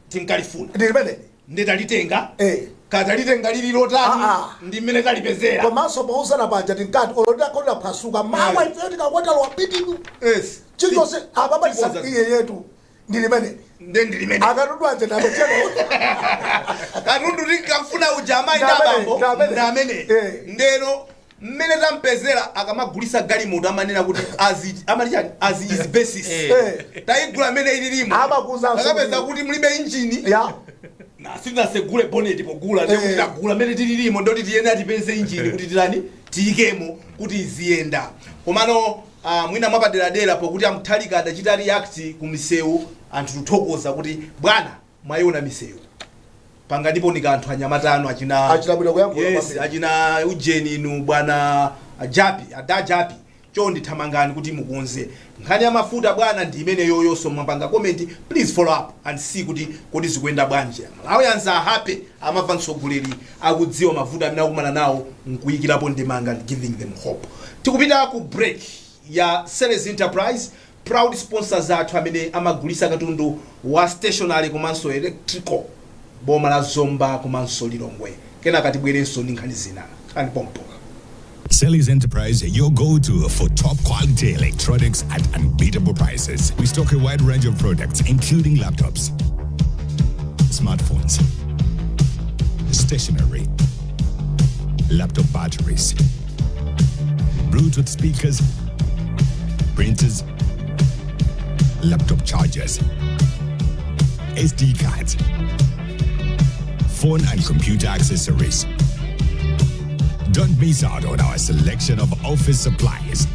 tinkalifuna, ndi limeneli. Nditalitenga, katalitenga lili lotani, Ah, ah. ndi mmene talipezera. Komanso pauzana paja tinkati olodakholera phasuka mawa, ifeyo tikakwatalowa bitidu chilichonse apabatisa Tikoza. iye yetu ndi limeneli. Nde ndi limene Akatundu aja ndamechero. Katundu tinkafuna uja, amayi Ndamene, ndabambo, ndamene. ndamene. Ndeno mmene tampezera, akamagulisa galimoto amanena kuti azi amati chani, as is basis. Tayigula amene ililimo. Amakuuzanso akapeza kuti mulibe injini, na sitinasegule bonnet pogula, ndekuti tagula mmene tililimo, ndoti tiyene atipeze injini kuti titani, tiyikemo kuti iziyenda. Komano mwina mwapaderadera pokuti amuthalika adachita react ku misewu, anthu tuthokoza kuti bwana mwayiona misewu, panganipo ni kanthu anyamata anu achina Achita bwino kuyankhula yes, kwambiri. Achina ujeni inu bwana Japi, ada Japi, chondi thamangani kuti mukonze nkhani ya mafuta bwana. Ndi imene yoyonso mwapanga comment, please follow up and see kuti kodi zikuyenda bwanji. Malawi anza happy amamva mtsogoleri akudziwa mavuto amene akumana nawo nkuyikirapo ndimanga and giving them hope. Tikupita ku break ya Series Enterprise, proud sponsors athu amene amagulisa katundu wa stationery komanso electrical, boma la Zomba komanso Lilongwe. Kenaka tibwerenso ndi nkhani zina. Khalani pompo. Selly's Enterprise, your go-to for top quality electronics at unbeatable prices. We stock a wide range of products, including laptops, smartphones, stationery, laptop batteries, Bluetooth speakers, printers, laptop chargers, SD cards, phone and computer accessories. Don't miss out on our selection of office supplies.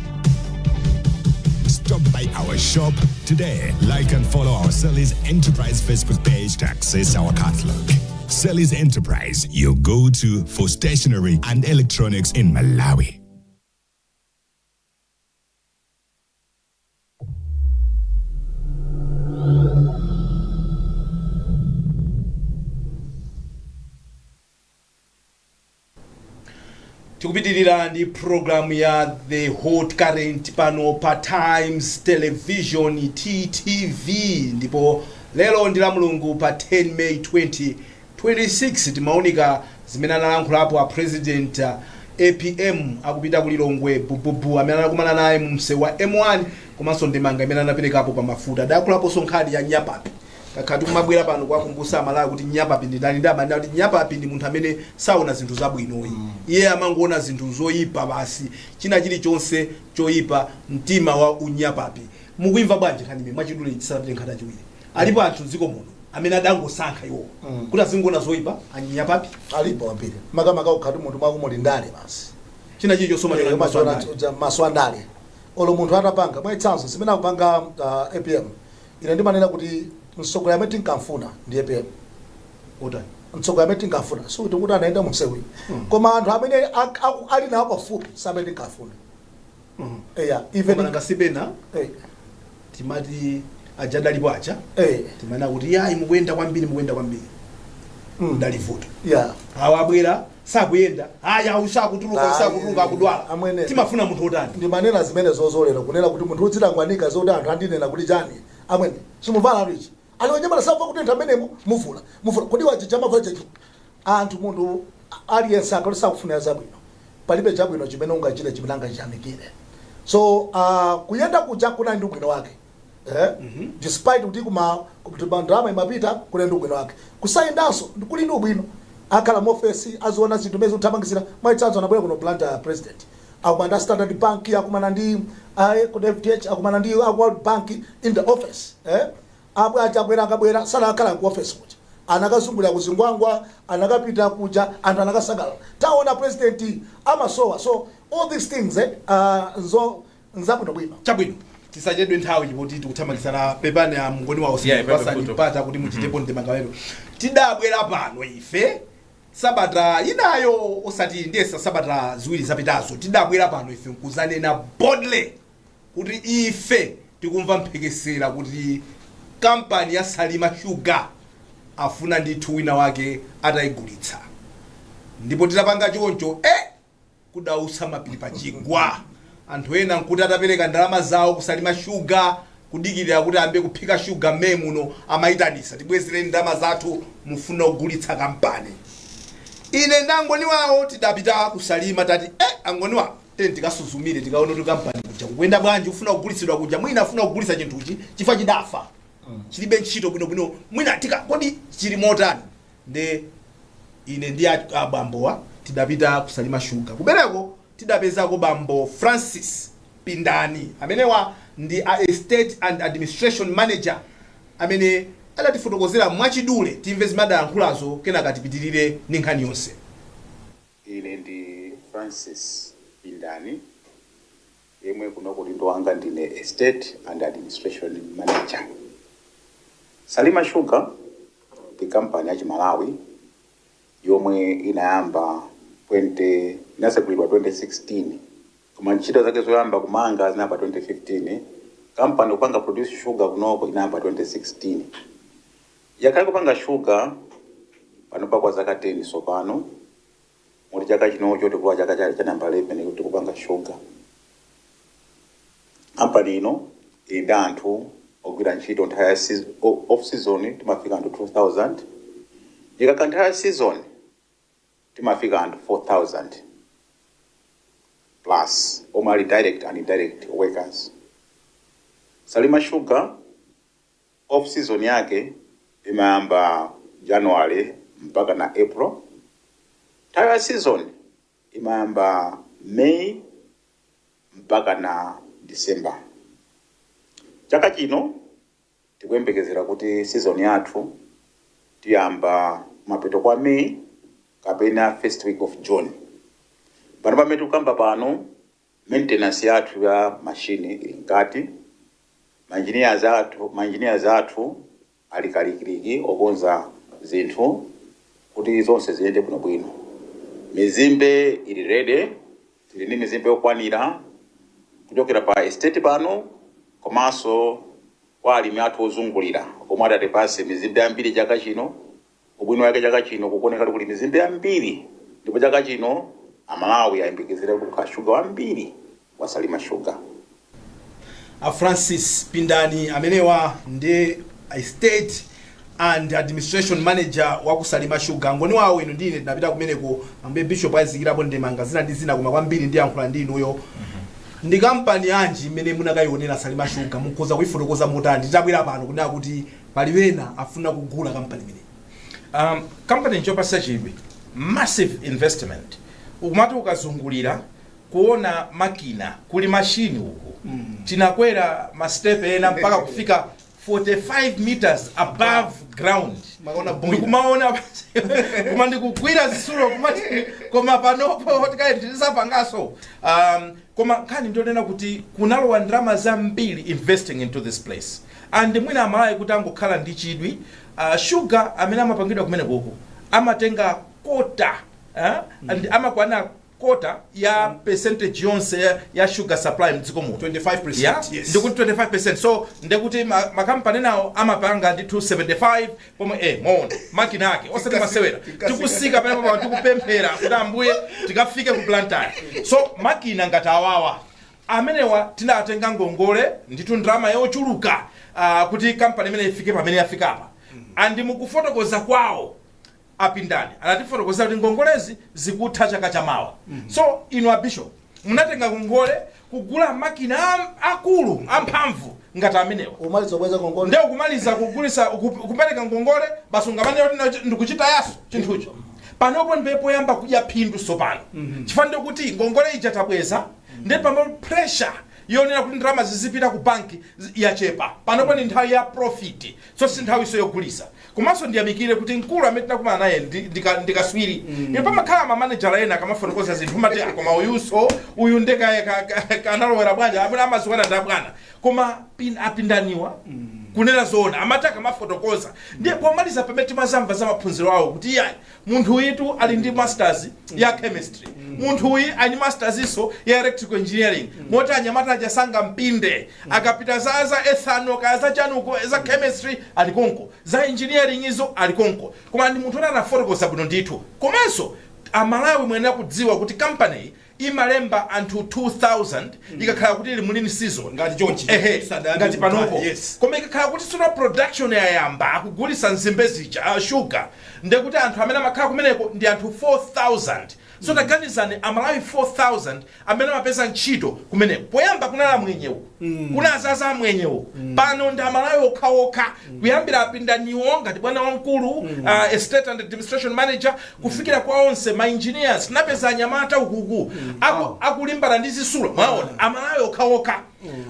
Stop by our shop today. Like and follow our Selly's Enterprise Facebook page to access our catalog. Selly's Enterprise, your go-to for stationery and electronics in Malawi. Tikupitirira ndi program ya The Hot Current pano pa Times Television, TTV, ndipo lero ndi la Mulungu pa 10 May 2026. Timaunika zimene analankhulapo a President APM akupita ku Lilongwe, bububu amene anakumana naye mu msewu wa M1, komanso ndemanga imene anaperekapo pa mafuta. Adayankhulaponso nkhani ya nyapapi. Takhala tikumabwera pano kuwakumbutsa Amalawi kuti nyapapi ndi ndani. Ndamanda kuti nyapapi ndi munthu amene saona zinthu zabwinoyi, iye amangoona zinthu zoyipa basi, china chilichonse choyipa, mtima wa unyapapi. Mukuimva bwanji nkhani imene mwachidule, tisanapite nkhani yachiwiri? Alipo anthu mdziko muno amene adangosankha iwo kuti azingoona zoyipa, anyapapi? Alipo ambiri, makamaka ukhati munthu mwako muli ndale basi. China chilichonse umachiona maso andale. Olo munthu atapanga, mwachitsanzo zimene akupanga APM, ine ndimanena kuti mtsogoleri amene tinkamfuna ndi APM. Otani? Mtsogoleri amene tinkafuna, sikuti kuti anayenda munsewu, koma anthu amene ali nawo pafupi samene tinkafuna, eya, even Koma nanga sipena timati aja adalipo aja, timanena kuti yayi, mukuyenda kwambiri, mukuyenda kwambiri, ndalivuto. Awa abwera sakuyenda, aya usakutuluka, usakutuluka, akudwala. Amwene. Timafuna munthu otani? Ndimanena zimene zozolera kunena kuti munthu udzitangwanika zoti anthu andinena kuti chani. Amwene, simuvala atu ichi, ali wanyamala samva kutentha amenemo, muvula muvula kodi wachicha mavala chachi anthu. Munthu aliyense akati sakufunira zabwino, palibe chabwino chimene ungachite chimene angachiyamikire. So kuyenda kuja kunali ndi ubwino wake, eh? Despite kuti kuma kuti ndalama imapita, kuli ndi ubwino wake. Kusayendanso kuli ndi ubwino, akhala muofesi aziona zinthu mene zikuthamangisira. Mwachitsanzo, anabwera kuno Blantyre president, akumana ndi Standard Bank, akumana ndi ku FDH, akumana ndi World Bank in the office, eh? Abwe achakwera akabwera sanakhala ku office kuja, anakazungulira kuzingwangwa, anakapita kuja, anthu anakasangalala, taona president amasowa. So all these things, eh, nzo nzabwinobwino. Chabwino, tisachedwe nthawi chipoti tikuthamangisana. Pepani a mngoni wawo, Yeah, pepani pasani kuto. mpata kuti muchitepo ndemanga. Tidabwera pano ife sabata inayo, osati ndiyesa, sabata 2 zapitazo, tidabwera pano ife nkuzanena boldly kuti ife tikumva mphekesera kuti kampani ya Salima Sugar afuna ndithu wina wake atayigulitsa. Ndipo titapanga choncho, kudausa mapiri pachigwa. Anthu ena nkuti atapereka ndalama zawo kusalima shuga, kudikirira kuti ambe kuphika shuga mme muno, amayitanisa, "Tibwezereni ndalama zathu, mufuna kugulitsa kampani." Ine ndi angoni wawo tidapita kusalima, tati, "Angoniwa, teni tikasuzumire, tikaone kuti kampani kuja kukuyenda bwanji, kufuna kugulitsidwa kuja. Mwina afuna kugulitsa chinthuchi chifukwa chidafa, chilibe ntchito bwinobwino. Mwina tika kodi chili motani?" Nde ine ndi abambowa tidapita kusalima shuga. Kubereko tidapezako bambo Francis Pindani, amenewa ndi a estate and administration manager, amene adatifotokozera mwachidule. Timve zimene adayankhulazo, kenaka tipitirire ndi nkhani yonse. Ine ndi Francis Pindani, yemwe kuno udindo wanga ndine estate and administration manager. Salima Sugar ndi kampani ya Chimalawi yomwe inayamba 20 inatsekulidwa 2016, koma ntchito zake zoyamba kumanga zinayamba 2015. Kampani kupanga produce sugar kunoko inayamba 2016. Yakhala kupanga sugar panopa kwa zaka 10 sopano, moti chaka chinocho tikuwa chaka cha namba 11 kuti tikupanga sugar. Kampani ino ili ndi anthu ogwira ntchito nthawi ya off season timafika anthu 2000. Ikakhala nthawi ya season Timafika anthu 4000 plus omwe ali direct and indirect workers. Salima Sugar off season yake imayamba January mpaka na April. Nthawi ya season imayamba May mpaka na December. Chaka chino tikuyembekezera kuti season yathu tiyamba mapeto kwa May kapena first week of June. Pano pamene tikukamba pano, maintenance yathu ya machine ili mkati. Ma engineers athu ali kalikiliki okonza zinthu kuti zonse ziyende bwinobwino. Mizimbe ili ready, tili ndi mizimbe yokwanira kuchokera pa estate pano, komanso kwa alimi athu ozungulira omwe adatipase mizimbe yambiri chaka chino. Ubwino wake chaka chino kukuoneka kuli mizimbe yambiri, ndipo chaka chino Amalawi ayembekezera kuti kukhala shuga wambiri wa Salima Sugar. A Francis Pindani amenewa ndi estate and administration manager wa ku Salima Sugar. Ngoni wawo inu ndine tinapita kumeneko. Ambuye Bishop ayizikirapo ndemanga zina ndi zina, koma kwambiri ndiyankhula ndi inuyo. Ndi kampani yanji imene munakayionera Salima Sugar? Mukhoza kuifotokoza motani titabwera pano kunena kuti pali wena afuna kugula kampani imeneyi? Kampani nchopasa chidwi, massive investment. Ukumati ukazungulira kuona makina, kuli mashini uku. Tinakwera mastepe ena mpaka kufika 45 meters above ground. Makaona boiler. Ndikumaona koma ndikugwira zisulo kumati koma panopo tikayi tilisapangaso. Koma nkhani ndionena kuti kunalowa ndalama zambiri investing into this place, and mwina Amalawi kuti angokhala ndi chidwi, sugar amene amapangidwa kumene koko amatenga quarter, and amakwana quarter ya percentage yonse ya sugar supply mdziko muno. 25%. Yeah? Yes. Ndikuti 25%, so ndekuti makampani nawo amapanga ndithu 75 pomwe. Moona makina ake, osati masewera. Tikusika pamene tikupemphera kuti Ambuye tikafike ku Blantyre. So makina ngati awawa amenewa tinatenga ngongole ndithu, ndalama yochuluka, kuti kampani imene ifike pamene yafikapa. And mukufotokoza kwawo Apindani anatifotokozera kuti ngongolezi zikutha chaka chamawa. So inu a Bishop munatenga ngongole kugula makina akulu amphamvu ngati amenewa. Umaliza kubweza ngongole. Ndiye kumaliza kugulisa, kupereka ngongole basi, ungamane kuti ndikuchita yaso chinthucho. Panopo ndipo poyamba kudya phindu sopano, chifukwa ndikuti ngongole ija tabweza, ndiye pamalo pressure yonena kuti ndalama zizipita ku banki yachepa. Panopo ni nthawi ya profit, so si nthawi yogulisa. Komanso ndiyamikire kuti mkulu amene tinakumana naye ndikaswiri. Ine pamakhala mamanejala ena akamafotokoza zinthu mati, "Ah, koma uyuso uyu ndeka kanalowera bwanji amene amaziwana ndi abwana." Koma Apindaniwa, kunena zoona, amati akamafotokoza, ndiye pomaliza pamene timazamva za maphunziro awo kuti iyayi, munthu uyitu ali ndi masters ya chemistry, munthu uyi ali ndi masters iso ya electrical engineering, moti anyamata aja sangampinde. Akapita za ethanol kaya za chanuko, za chemistry ali konko, za engineering izo ali konko. Koma ndi munthu anafotokoza bwino ndithu. Komanso Amalawi muyenera kudziwa kuti company imalemba anthu 2000 ikakhala kuti ili mu lean season. Ngati chonchi. Ehe. Sadayambe. Ngati panopo. Koma ikakhala kuti sono production yayamba, akugulisa nzimbe zija, sugar, ndekuti anthu amene amakhala kumeneko ndi anthu 4000. So taganizani, Amalawi 4000 amene amapeza ntchito kumeneko. Poyamba kunali amwenyewo, kuna azaza amwenyewo, pano ndi Amalawi okhaokha, kuyambira Apindaniwo ngati bwana wamkulu, estate and administration manager, kufikira kwa onse ma engineers. Tinapeza anyamata ukuku akulimbana ndi zisulo. Mwaona, Amalawi okhaokha.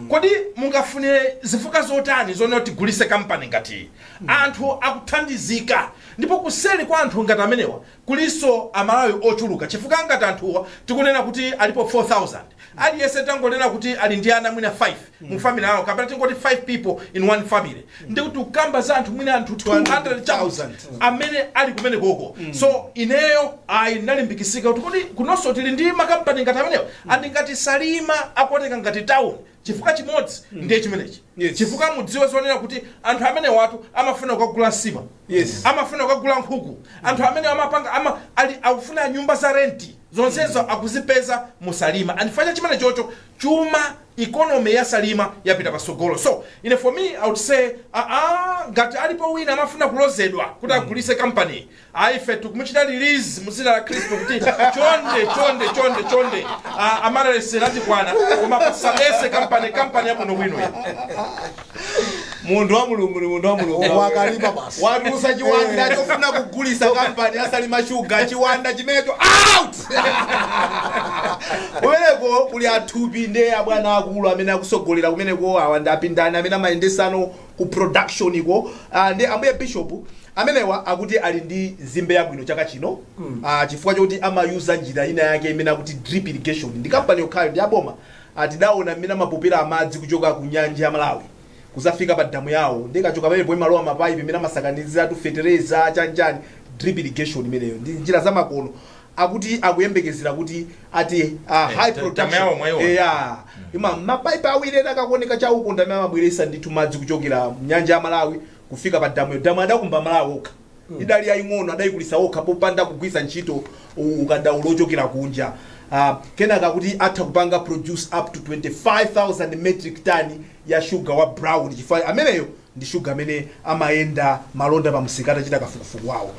Kodi mungafunire zifukwa zotani zonena kuti tigulise kampani ngati anthu akuthandizika? Ndipo kuseri kwa anthu ngati amenewa kulinso Amalawi ochuluka, chifukwa ngati anthuwa tikunena kuti alipo 4000, aliyense tangonena kuti ali ndi ana mwina 5 mu family awo, kapena tingoti 5 people in one family, ndikuti ukamba za anthu mwina anthu 200 200,000 amene ali kumene koko. So ineyo ayi, ndinalimbikisika kuti kodi kunonso tili ndi makampani ngati amenewa? And ngati Salima akuoneka ngati town, chifukwa chimodzi ndiye chimenechi. Chifukwa mudziwe zonena kuti anthu amene watu amafuna kukagula nsima, amafuna kukagula nkhuku, anthu amene amapanga ama ali akufuna nyumba za renti, zonsezo akuzipeza mu Salima. And chifukwa chimene chocho chuma Economy ya Salima yapita pasogolo. So ine, for me, I would say, ngati alipo wina amafuna kulozedwa kuti agulise company, aife tikumuchita release muzina la Khristu kuti chonde, chonde, chonde, chonde, amalesera tikwana, koma pasabese company, company yabwinobwino iyi. Munthu wa Mulungu ni munthu wa Mulungu. Wakalipa basi. Watulusa chiwanda chofuna kugulisa kampani ya Salima Sugar. Chiwanda chimenecho out. Kumeneko kuli athupi nde abwana akulu amene akusogolera kumeneko. Awa ndi apindani amene amayendesano ku production iko. Ndi ambuye bishop amenewa akuti ali ndi nzimbe yabwino chaka chino chifukwa chokuti amayuza njira ina yake imene akuti drip irrigation. Ndi kampani yokhayo ndi aboma. Tidaona mmene amapopera amadzi kuchoka ku nyanja ya Malawi kuzafika pa damu yawo, ndikachoka pamenepo imalowa mapaipi imene amasakaniziratu fetereza chanjani, drip irrigation imeneyo ndi njira zamakono. Akuti akuyembekezera kuti ati high damu production. yawo mwayiona. Eya, ima mapaipi awiri ena akakuoneka chauko ndamene amabweresa ndithu madzi kuchokera mnyanja ya Malawi kufika pa damuyo. Damu adakumba Malawi okha, idali yaying'ono, adayikulisa okha popanda kugwiritsa ntchito ukadaulo ochokera kunja. Kenaka kuti atha kupanga produce up to 25,000 metric ton ya sugar wa brown, chifukwa ameneyo ndi sugar amene amayenda malonda pa msika. Atachita kafukufuku wawo,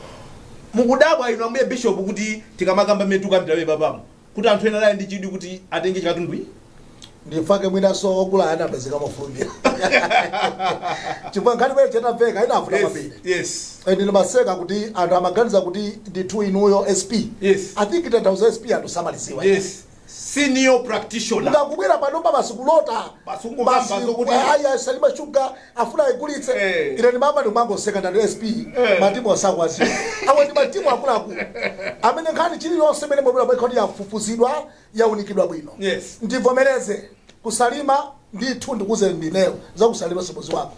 mukudabwa inu ambuye bishop kuti tikamakamba mmene tikambira papamo kuti anthu ena ali ndi chidwi kuti atenge chikatunduyi? Ndifake mwinaso okula anapezeka mofulumira, chifukwa nkhani imene chenamveka inavuta kwambiri. And ndimaseka kuti anthu amaganiza kuti ndithu inuyo SP. I think tanthauza SP anthu samaliziwa. Yes, senior practitioner. Mukangubwera pano basi kulota. Basi kungokamba zokuti- Aya, Salima Sugar afuna igulitse. Ine ndimama ndimangoseka, ndati SP, matimu asakwaziwa awo ndi matimu akuluakulu amene nkhani chililonse imene mwabwera kuti yafufuzidwa, yaunikidwa bwino. Ndivomereze, kusalima ndithu, ndikuze ndineyo zakusalima simuzi wako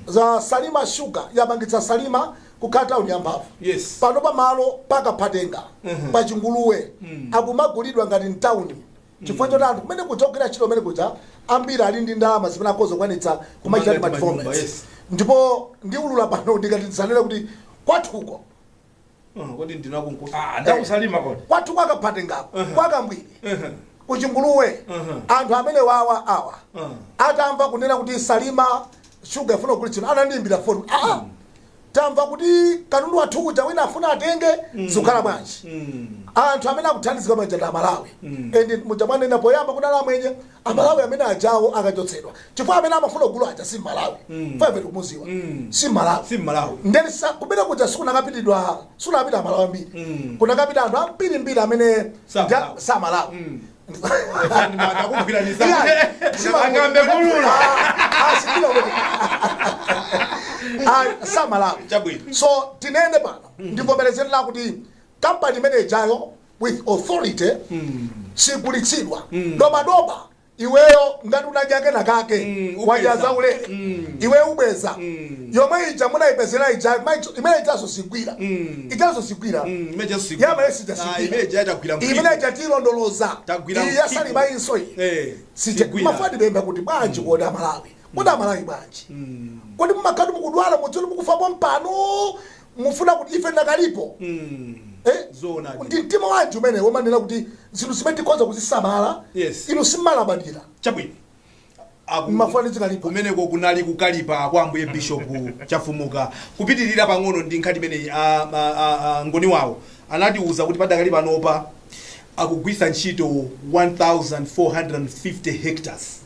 za Salima Sugar yapangitsa Salima kukhala tawuni yamphamvu. Pano pamalo pakaphatenga pachinguluwe akumagulidwa ngati mtawuni, chifukwa choti anthu kumene kuja kugwira ntchito kumene kuja ambiri ali ndi ndalama zimene akhoza kukwanitsa kumachita Kumanga ma manyumba, developments. Ndipo ndiulula pano ndikati ndisanene kuti kwathuko Kodi ndinakunko? Ah, ndakusalima kodi. Kwathu kwakaphatengako, kwakambwiri, kuchinguluwe, anthu amene wawa awa atamva kunena kuti Salima Sugar ifuna kugulitsidwa, anandiyimbira foni: "Aa, tamva kuti katundu wathu uja wina afuna atenge, zikukhala bwanji?" Anthu amene akuthandizika manja ndi Amalawi, and muja mwanena poyamba kudala amwenye Amalawi amene ajawo akachotsedwa, chifukwa amene amafuna kugula aja si Malawi, faive tikumuziwa, si Malawi. Si Malawi. Ndeni kumene kuja sikunakapitidwa, sikunakapita Amalawi ambiri, kunakapita anthu ambirimbiri amene Sa Malawi. Sa Malawi. Ndakugwiranisa. Angambe kulula. Sa Malawi. Chabwino. So tinene pano, ndivomerezera kuti kampani imene ijayo with authority sigulitsidwa. Dobadoba iweyo ngati unadya kena kake, Ubweza. wadya zaulere, iwe ubweza yomwe ija munayipezera ija. Imene ijaso sigwira, ijaso sigwira. Yamene sija Imene sigwira. tagwira. Imene ija tilondoloza. Tagwira Iyi mphiko. yasalima inso iyi. Sigwira. Mafadi bemba kuti bwanji kodi Amalawi, kodi Amalawi bwanji, kodi mumakhati mukudwala mudzioni mukufapo mpano mufuna kuti ife ndakalipo? Eh? Zoonadi. Ndi mtima wanji umene womanena kuti zinthu zimene tikhoza kuzisamala inu simmalabadira? Chabwino. Mafuna ndizikalipa. Kumeneko kunali kukalipa kwa ambuye bishop Chafumuka. Kupitirira pang'ono ndi nkhani imeneyi, ngoni wawo anatiuza kuti padakali panopa akugwisa ntchito 1450 hectares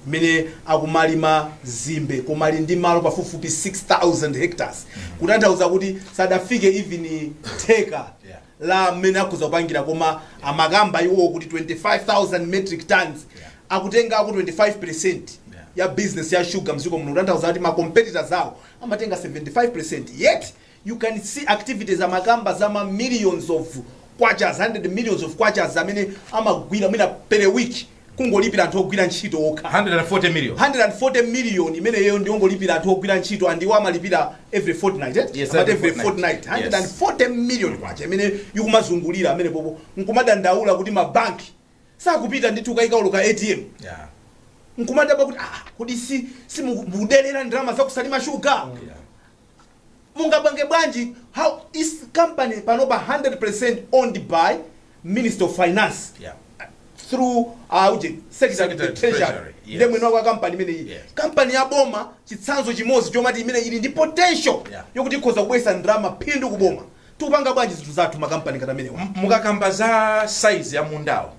imene akumalima zimbe, koma ali ndi malo pafupifupi 6000 hectares, kutanthauza kuti sadafike even theka la mmene akhoza kupangira. Koma amakamba iwo kuti 25,000 metric tons akutengako 25% ya business ya sugar mdziko muno, kutanthauza kuti ma competitors awo amatenga 75%. Yet you can see activities amakamba za ma millions of kwachas, 100 millions of kwachas amene amagwira mwina per week kungolipira anthu ogwira ntchito okha. 140 million. 140 million imeneyo ndiyongolipira anthu ogwira ntchito, and iwo amalipira every fortnight, eh? Yes, Amati every every fortnight. fortnight. Yes. 140 million kwacha imene ikumazungulira amene popo nkumadandaula kuti mabanki sakupita ndithu kayika ka ATM, nkumadabwa kuti ah, kodi si mukudelera ndalama zakusalima shuga? Mungapange bwanji? How is company panopa 100% owned by Minister of Finance? through uje Secretary to the Secretary to Treasury. Treasury, yes. Ndiye mwini wake wa kampani imeneyi. Yes. Kampani ya boma, chitsanzo chimodzi chomati imene ili ndi potential yokuti ikhoza kubweretsa ndalama, phindu kuboma. Tikupanga bwanji zinthu zathu, makampani ngati amenewa? Mukakamba za size ya mundawo,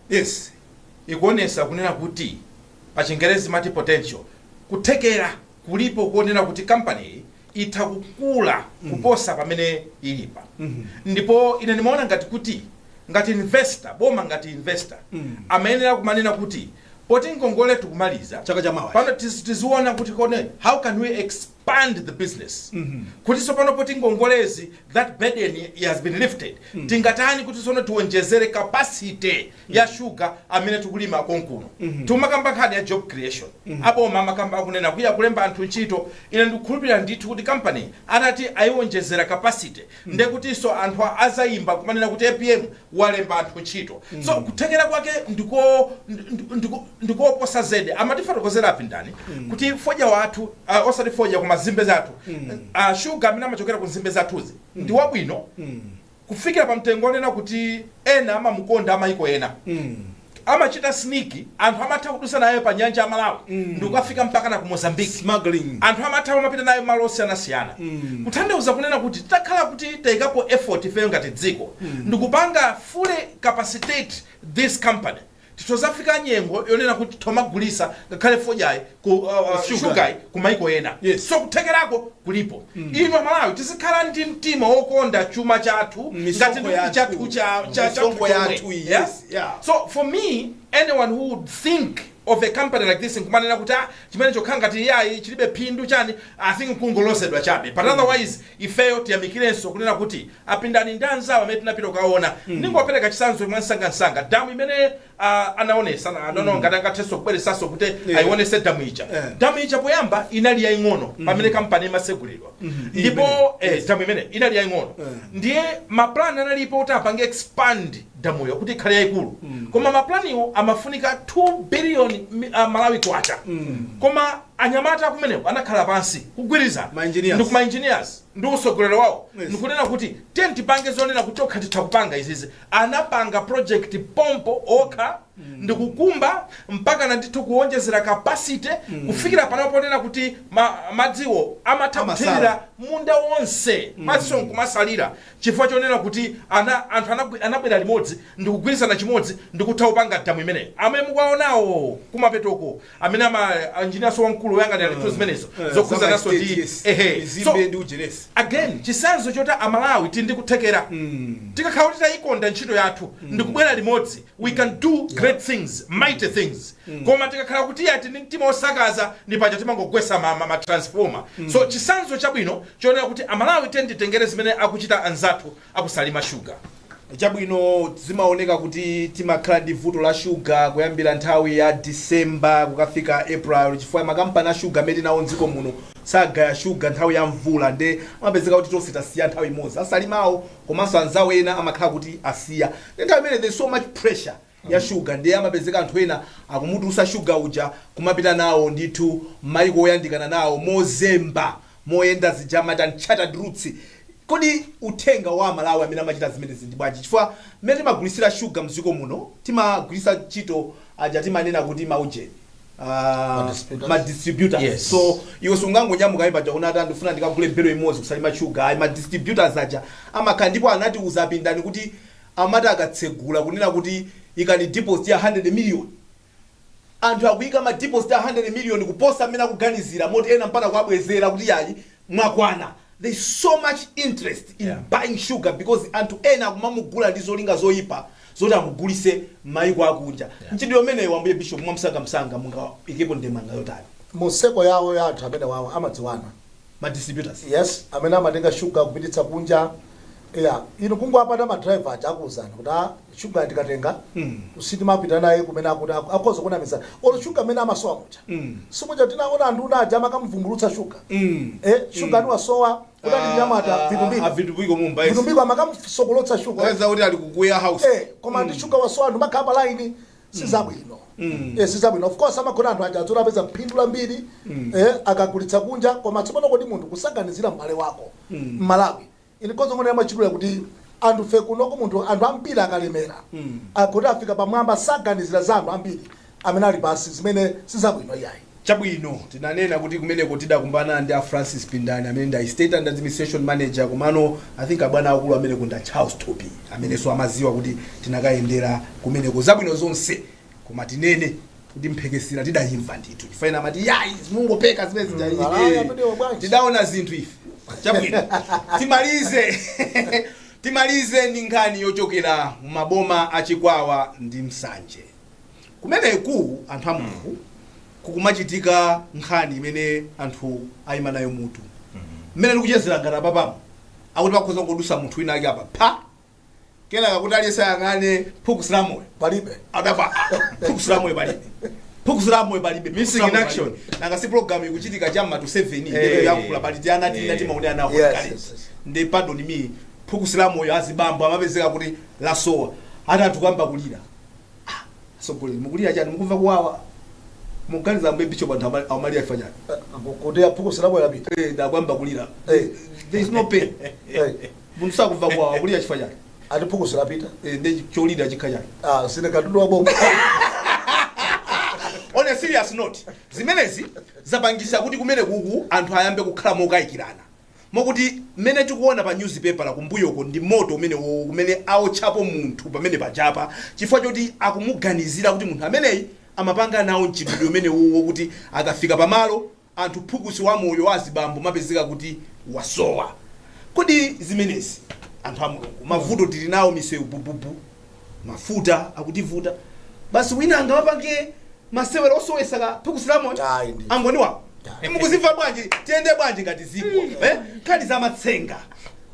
ikuonesa kunena kuti pa Chingerezi mati potential, kuthekera kulipo kuonera kuti kampani iyi itha kukula kuposa pamene ilipa. Ndipo ine ndimaona ngati kuti ngati investor, boma ngati investor, amayenera kumanena kuti poti ngongole tikumaliza chaka chamawa, pano tiziona kuti kone how can we expand the business, kuti tsopano poti ngongolezi, that burden has been lifted, tingatani kuti tsono tiwonjezere capacity ya sugar amene tikulima konkuno? Timakamba nkhani ya job creation, aboma amakamba akunena kuya kulemba anthu ntchito. Ine ndikukhulupirira ndithu kuti company atati ayiwonjezera capacity, ndekutinso anthu azayimba kumanena kuti APM walemba anthu ntchito. So kuthekera kwake ndikoposa zedi. Amatifotokozera Apindani kuti fodya wathu, osati fodya koma nzimbe zathu, shuga amene amachokera ku nzimbe zathuzi ndi wabwino kufikira pa mtengo onena kuti ena amamukonda, amayiko ena amachita sneak, anthu amatha kudusa nayo pa nyanja ya Malawi ndikukafika mpaka na ku Mozambique. Smuggling. Anthu amatha amapita nayo malo osiyanasiyana. Kutanthauza kunena kuti titakhala kuti tayikapo effort ifeyo ngati dziko ndikupanga fully capacitate this company, titozafika nyengo yonena kuti tomagulisa ngakhale fodyayi ku Sugar. shugayi ku maiko ena. So kuthekerako kulipo. Inu Amalawi tizikhala ndi mtima wokonda chuma chathu Misonkho ngati ndikuti yathu. chathu cha Misonkho chathu chomwe. yathu iyi, Yeah? yes, yeah. So for me, anyone who would think of a company like this nkumanena kuti ah, chimene chokhala ngati iyayi chilibe phindu chani, I think kungolosedwa chabe. But otherwise ifeyo tiyamikirenso kunena kuti Apindani ndi anzawo amene tinapita kukaona. Ningopereka chitsanzo mwansangansanga, damu imene anaonesa, I don't know ngati angathenso kubweresanso kuti ayionese damu ija. Damu ija poyamba inali yaying'ono pamene kampani imasegulidwa, ndipo Imene. damu imene inali yaying'ono. Ndiye maplan analipo kuti apange expand damuyo kuti ikhale yayikulu, koma maplaniwo amafunika 2 billion Malawi kwacha. Koma anyamata akumeneko anakhala pansi kugwirizana Ma engineers. ndi kuma engineers ndi usogolero wawo ndikunena kuti tiye tipange zonena kuti okha titha kupanga izizi. Anapanga project pompo okha ndikukumba mpaka na ndithu kuwonjezera capacity kufikira panopo ponena kuti madziwo amatha Amasala. kuthirira munda wonse, madziso nkumasalira, chifukwa chonena kuti anthu anabwera limodzi ndikugwirizana chimodzi ndikutha kupanga damu imeneyo amene mukuwaonawo kumapetoko, amene ama engineers wamkulu woyang'anira ndithu zimenezo zokhuzananso ndi ehe. So Mizimbe ndi ujenesi. Again, chitsanzo choti Amalawi tili ndi kuthekera. Tikakhala kuti tayikonda ntchito yathu ndikubwera limodzi, we can do great things, mighty things. Koma tikakhala kuti ati ndi mtima osakaza, ndi paja timangogwesa ma transformer. So chitsanzo chabwino chonena kuti Amalawi tenditengere zimene akuchita anzathu akuSalima Sugar. Chabwino, zimaoneka kuti timakhala ndi vuto la shuga kuyambira nthawi ya December kukafika April, chifukwa makampani a shuga amene tinawo mdziko muno sagaya shuga nthawi ya mvula. Nde amapezeka kuti tonse tasiya nthawi imodzi, aSalimawo komanso anzawo ena amakhala kuti asiya. Ndi nthawi imene there's so much pressure ya shuga, ndiye amapezeka anthu ena akumutulutsa shuga uja kumapita nawo ndithu maiko oyandikana nawo mozemba, moyenda zija amati uncharted routes. Kodi uthenga wa Amalawi amene amachita zimenezi ndi bwanji? Chifukwa mmene timagulisira shuga mdziko muno, timagwirisa ntchito aja timanena kuti maujeni, Ma-distributors. Ma distributors. So iwe sungangonyamuka paja unati andifuna ndikagule belo imodzi kuSalima Shuga, ayi. Ma distributors aja amakhala, ndipo anatiuza Apindani kuti amati akatsegula kunena kuti ikani deposit ya 100 million, anthu akuyika ma deposit a 100 million kuposa mmene akuganizira, moti ena mpaka kuabwezera kuti yayi, mwakwana. There's so much interest in buying sugar because anthu ena akumamugula ndi zolinga zoyipa zoti amugulise mayiko akunja. Mchitidwe umeneyo, wambuye Bishop, mwamsangamsanga mungaikepo ndemanga yotani? Mu circle yawo ya anthu amene wawo amadziwana. Ma distributors. Yes, amene amatenga shuga kupititsa kunja ya inu, kungowapata ma driver aja akuwuzani kuti a shuga ndikatenga sitimapita naye kumene akuti akhoza kunamiza. Olo shuga amene amasowa muja, simuja tinaona anthu una aja amakamvumbulutsa shuga, shuga aniwasowa kuti ati nyamata Vitumbiko. Avitumbiko Mumba, yes. Vitumbiko amakamsokolotsa shuga. Weza kuti ali ku warehouse. Koma ndi shuga wasowa, anthu makhala pa line, sizabwino. Sizabwino. Of course amakhona anthu aja adzoti apeza phindu lambiri akagulitsa kunja. Koma tsopano kodi munthu kusaganizira m'bale wako Mmalawi? Ine konzo ngone amachitula kuti Anthu fe kunoko, munthu, anthu ambiri akalemera, akuti afika pamwamba, saganizira za anthu ambiri amene ali pansi, zimene sizabwino iyayi. Chabwino, tinanena kuti kumeneko tidakumbana ndi a Francis Pindani amene ndi estate and administration manager. Komano I think abwana akulu amene kunda Charles Topi amenenso amaziwa kuti tinakayendera kumeneko. Zabwino zonse, koma tinene kuti mphekesera tidayimva ndithu, chifukwa amati yayi, zimungopeka zimene zija. Alaya, amenewo bwanji? Tidaona zinthu ife. Chabwino, timalize ndi nkhani yochokera mumaboma achikwawa ndi Msanje. Kumeneku, anthu a Mulungu, kukumachitika nkhani imene anthu ayima nayo mutu mmene ndikuchezera ngati apapamo, akuti pakhoza kungodusa munthu wina ake apa pha, kenaka kuti aliyense ayang'ane phukusi la moyo palibe. Adapa phukusi la moyo palibe, phukusi la moyo palibe. Missing in action. Nanga si program ikuchitika chamma to 7, Eh. yankhula pali tiana tina timaone ana kale. Ndi pardon me, phukusi la moyo azibambo amapezeka kuti lasowa, ati anthu kuyamba kulira. Ah, asogolera, mukulira chani? Mukumva kuwawa? Muganiza ambuye bishop, anthu amalira ifa chani? Kuti aphukusi la moyo lapita. Eh, ndakwamba kulira. Eh. There is no pain. Eh, Munthu sakumva kuwawa, kulira chifukwa chani? Ati phukusi lapita. Eh, ndi cholira chikha chani? Ah, sine katundu wa boma. On a serious note, zimenezi zapangisa kuti kumene kuku anthu ayambe kukhala mokayikirana, mokuti mmene tikuona pa newspaper la kumbuyoko ndi moto umene kumene aotchapo munthu pamene pachapa, chifukwa choti akumuganizira kuti munthu ameneyi amapanga nawo mchitidwe umene uwo, kuti akafika pamalo anthu phukusi wa moyo wa azibambo mapezeka kuti wasowa. Kodi zimenezi, anthu a Mulungu, mavuto tili nawo, misewu bububu, mafuta akutivuta, basi wina angamapange masewero osowesa ka phukusi la moyo? Ayi, ndi. Angoni wawo, mukuzimva bwanji? Tiyende bwanji ngati ziko, eh? Nkhani za matsenga,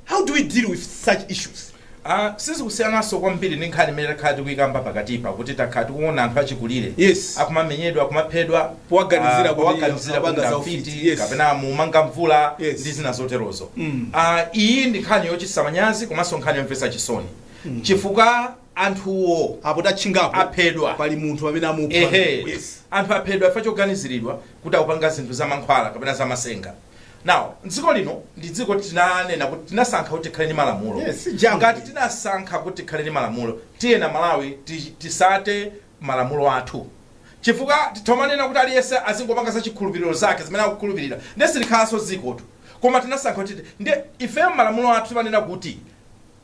how do we deal with such issues? Ah, sizikusiyananso kwambiri ndi nkhani imene takhala tikuyikamba pakatipa, kuti takhala tikuona anthu achikulire akumamenyedwa, akumaphedwa Powaganizira kuti powaganizira kuti apanga za ndamfiti ufiti. Kapena mumanga mvula ndi zina zoterozo. Ah, iyi ndi nkhani yochititsa manyazi komanso nkhani yomvetsa chisoni, chifukwa anthuwo apo tatchingapo aphedwa. Pali munthu amene amupha. Ehe. Anthu aphedwa chifukwa choganiziridwa kuti akupanga zinthu za mankhwala kapena za masenga. Now, dziko lino ndi dziko tinanena kuti tinasankha kuti tikhale ndi malamulo. Yes, si jungle. Ngati tinasankha kuti tikhale ndi malamulo, tiyena Malawi tisate malamulo athu, chifukwa tithomanena kuti aliyense azingopanga za chikhulupiriro zake zimene akukhulupirira, ndiye silikhalanso dzikotu. Koma tinasankha kuti ndiye ifeyo malamulo athu timanena kuti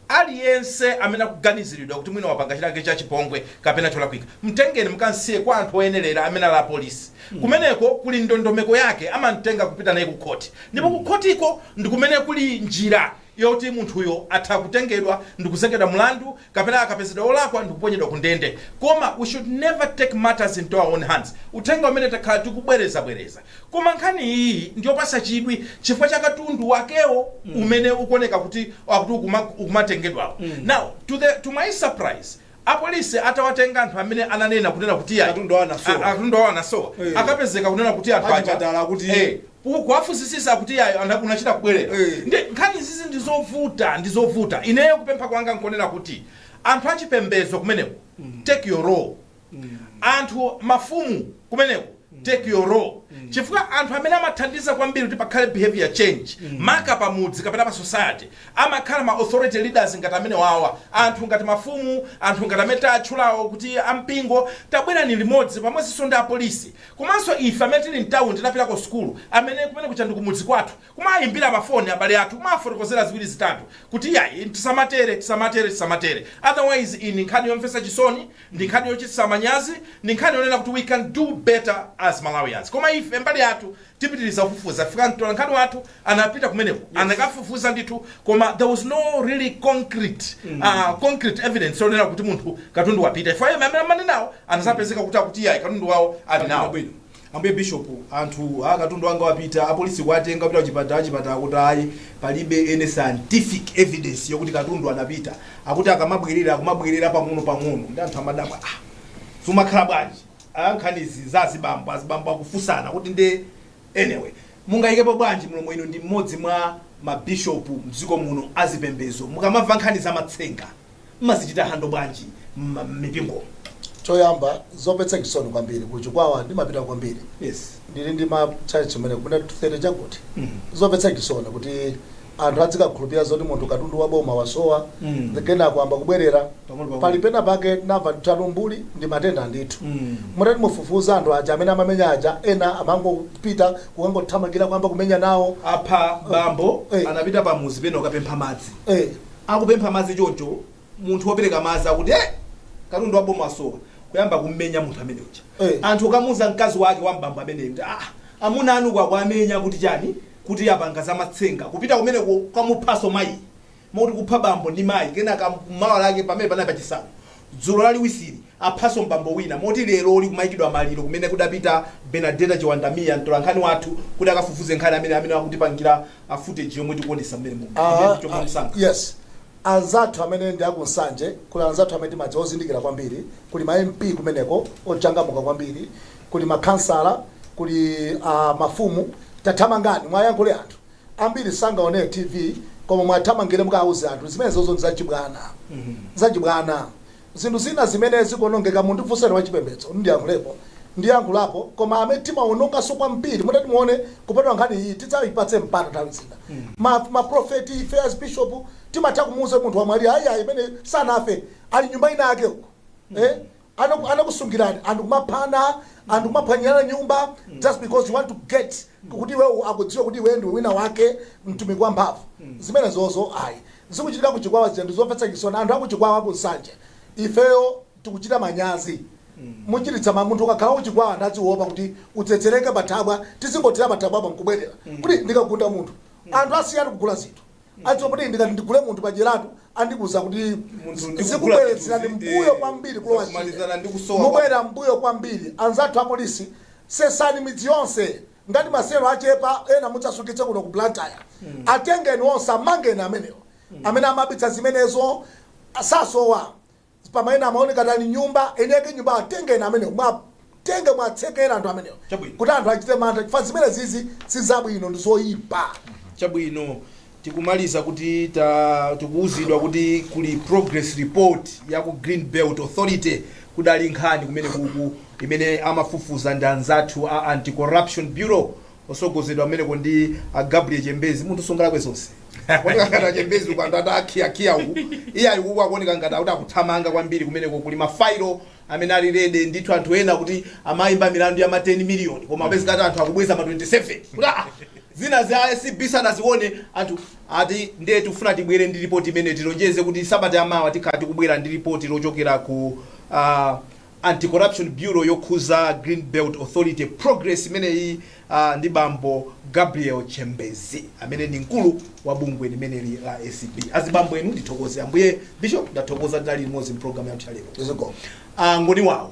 aliyense amene akuganiziridwa kuti mwina wapanga chilake cha chipongwe kapena cholakwika, mtengeni mukansiye kwa anthu oyenerera amene ali apolisi. Kumeneko kuli ndondomeko yake, amamtenga kupita naye ku khoti, ndipo ku khotiko ndi kumene kuli njira yoti munthuyo atha kutengedwa ndikuzengedwa mlandu kapena akapezedwa olakwa ndikuponyedwa ku ndende. Koma we should never take matters into our own hands, uthenga umene takhala tikubwerezabwereza. Koma nkhani iyi ndiyopasa chidwi chifukwa cha katundu wakewo umene ukuoneka kuti akuti ukumatengedwawo. Now, to my surprise, apolisi atawatenga anthu amene ananena kunena kuti yayi, Katundu awo anasowa. Katundu awo anasowa, akapezeka kunena kuti anthu aja Achipatala akuti kuwafunsisisa kuti yayo anthu unachita kubwerera. Ndi nkhani izizi ndizovuta, ndizovuta. Ineyo kupempha kwanga nkonena kuti anthu achipembedzo kumeneko, take your role. Anthu mafumu kumeneko, take your role, chifukwa anthu amene amathandiza kwambiri kuti pakhale behavior change, maka pamudzi kapena pa society, amakhala ma authority leaders ngati amene wawa, anthu ngati mafumu, anthu ngati amene tatchulawo kuti ampingo. Tabwerani limodzi pamodzinso ndi apolisi, komanso ife amene tili mtawuni, tinapitako sukulu, amene kumene kucha ndi kumudzi kwathu, kumayimbira mafoni abale athu, kumafotokozera ziwiri zitatu kuti yayi, tisamatere, tisamatere, tisamatere. Otherwise iyi nkhani yomvetsa chisoni, ndi nkhani yochititsa manyazi, ndi nkhani yonena kuti we can do better as Malawians. Koma ife mbali yathu tipitiriza kufufuza. Fika mtola nkhani wathu anapita kumeneko, anakafufuza ndithu, koma there was no really concrete evidence yonena kuti munthu katundu wapita. Ife amene amanenawo anazapezeka kuti akuti yayi, katundu wawo ali nawo. Bwino, ambuye bishop, anthu akatundu anga wapita, apolisi kuatenga kupita kuchipatala, achipatala kuti ayi, palibe any scientific evidence yokuti katundu anapita. Akuti akamabwerera, akumabwerera pang'ono pang'ono, ndi anthu amadabwa, ah, zimakhala bwanji? Ah, nkhanizi za azibambo, azibambo akufunsana kuti ndi anyway, mungayikepo bwanji mlomo? Inu ndi mmodzi mwa mabishopu mdziko muno azipembezo. Mukamamva nkhani za matsenga, mmazichita handle bwanji m'mipingo? Choyamba, zomvetsa chisoni kwambiri, kuchikwawa ndimapita kwambiri. Ndili ndi ma church umene kumene 30 chakuti zomvetsa chisoni kuti Anthu adzikakhulupirira zoti munthu katundu wa boma wasowa, kenako amba kubwerera. Pang'ono pang'ono. Pali pena pake namva ndithu mbuli ndi matenda ndithu. Mutati mufufuza anthu aja amene amamenya aja, ena amangopita kukangothamangira kwamba kumenya nawo. Apha bambo. Anapita pamuzi pena ukapempha madzi. Akupempha madzi choncho, munthu wopereka madzi akuti, "Katundu wa boma wasowa," kuyamba kummenya munthu amene uja. Anthu ukamuza mkazi wake wa mbambo ameneyo kuti, "Ah, amuna anu kwakwamenya kuti chani?" Kuti apanga zamatsenga. Kupita kumene kamuphaso mayi, moti kupha bambo ndi mayi. Kenaka mawa lake pamene panali pachisanu, dzulo laliwisiri, aphaso mbambo wina, moti lero likumayikidwa maliro kumene kudapita Benadeta Chiwandamiya, mtolankhani wathu, kuti akafufuze nkhani amene akutipangira a footage yomwe tikuonesa mmene muno. Chomwe msanga. Yes, anzathu amene ndi akunsanje, kuli anzathu amene timadziwa ozindikira kwambiri, kuli ma MP kumeneko ochangamuka kwambiri, kuli makhansala, kuli mafumu. Tathamangani mwayankhule. Anthu ambiri sangaonere TV, koma mwathamangire mukauze anthu zimene zozo ndi zachibwana, zachibwana. Zinthu zina zimene zikuonongeka, mundifunseni wachipembedzo ndiyankhulepo, ndiyankhulapo, koma amene timaononganso kwambiri, mutati muone kupatula nkhani iyi tidzayipatse mpata nthawi zina. Maprofeti, ife as bishop timatha kumuuza munthu wamwali, "Ayi, ayi, imene sanafe, ali nyumba ina yake uko." Anakusungirani anthu kumaphana, anthu kumaphwanyirana nyumba just because you want to get kuti iwe akudziwa kuti iwe ndi wina wake, mtumiki wa mphamvu. Zimene zozo ayi, zikuchitika kuchikwawa zija ndizomvetsa chisoni. Anthu akuchikwawa, akunsanje, ifeyo tikuchita manyazi. Muchititsa ma munthu ukakhala kuchikwawa ndadziwopa kuti utsetsereke pathabwa, tizingothera pathabwa apa nkubwerera kuti ndikagunda munthu. Anthu asiyana kugula zinthu, adziwa kuti ndikati ndigule munthu pajeratu andikuza kuti Munthu ndikugula zikubweretserani zinthu mbuyo kwambiri kulowa zakumalizana ndi kusowa. Mubwera mbuyo kwambiri. Anzathu apolisi, sesani midzi yonse. Ngati maselo achepa, ena mudzasungitse kuno ku Blantyre. Atengeni onse, amangeni amenewo amene amabitsa zimenezo. Sasowa pamene amaoneka tali nyumba eneke nyumba, atengeni amenewo, mwatenge, mwatsekera anthu amenewo Chabwino. kuti anthu achite mantha, chifukwa zimene zizi sizabwino, ndi zoyipa. Chabwino, tikumaliza kuti tikuwuzidwa kuti kuli progress report ya ku Green Belt Authority. Kudali nkhani kumene kuku imene amafufuza ndi anzathu a Anti-Corruption Bureau osogozedwa ameneko ndi a Gabriel Chembezi. Munthu sungalakwe zonse, kuoneka ngati achembezi uku anthu atakhiakhiya uku, iye ali kuku akuoneka ngati akuti akuthamanga kwambiri. Kumeneko kuli mafailo amene ali ready ndithu. Anthu ena kuti amayimba milandu ya ma 10 million, koma apezekati anthu akubweza ma 27, kuti zina za ACB sanazione. Anthu ati ndiye tikufuna tibwere ndi ripoti imene tilonjeze kuti sabata yamawa tikhala tikubwera ndi ripoti lochokera ku Anti-Corruption Bureau yokhuza Green Belt Authority progress imeneyi, ndi bambo Gabriel Chembezi amene ndi mkulu wa bungwe limeneli la ACB. Azibambo enu, ndithokoze. Ambuye Bishop, ndathokoza tinali limodzi mpulogalamu yathu ya lero. Zikomo. Ngoni wawo,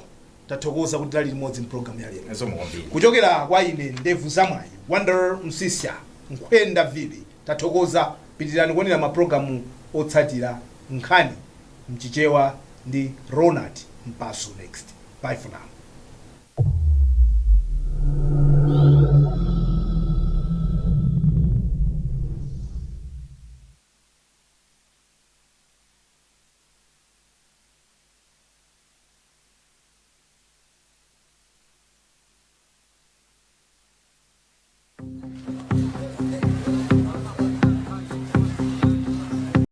tathokoza kuti tinali limodzi mpulogalamu ya lero. Zikomo kwambiri. Kuchokera kwa ine, ndevu zamwayi Wonder Msisya Nkhwenda Vili, tathokoza. Pitirani kuonera mapulogalamu otsatira. Nkhani mchichewa ndi Ronald Mpasu next. Bye for now.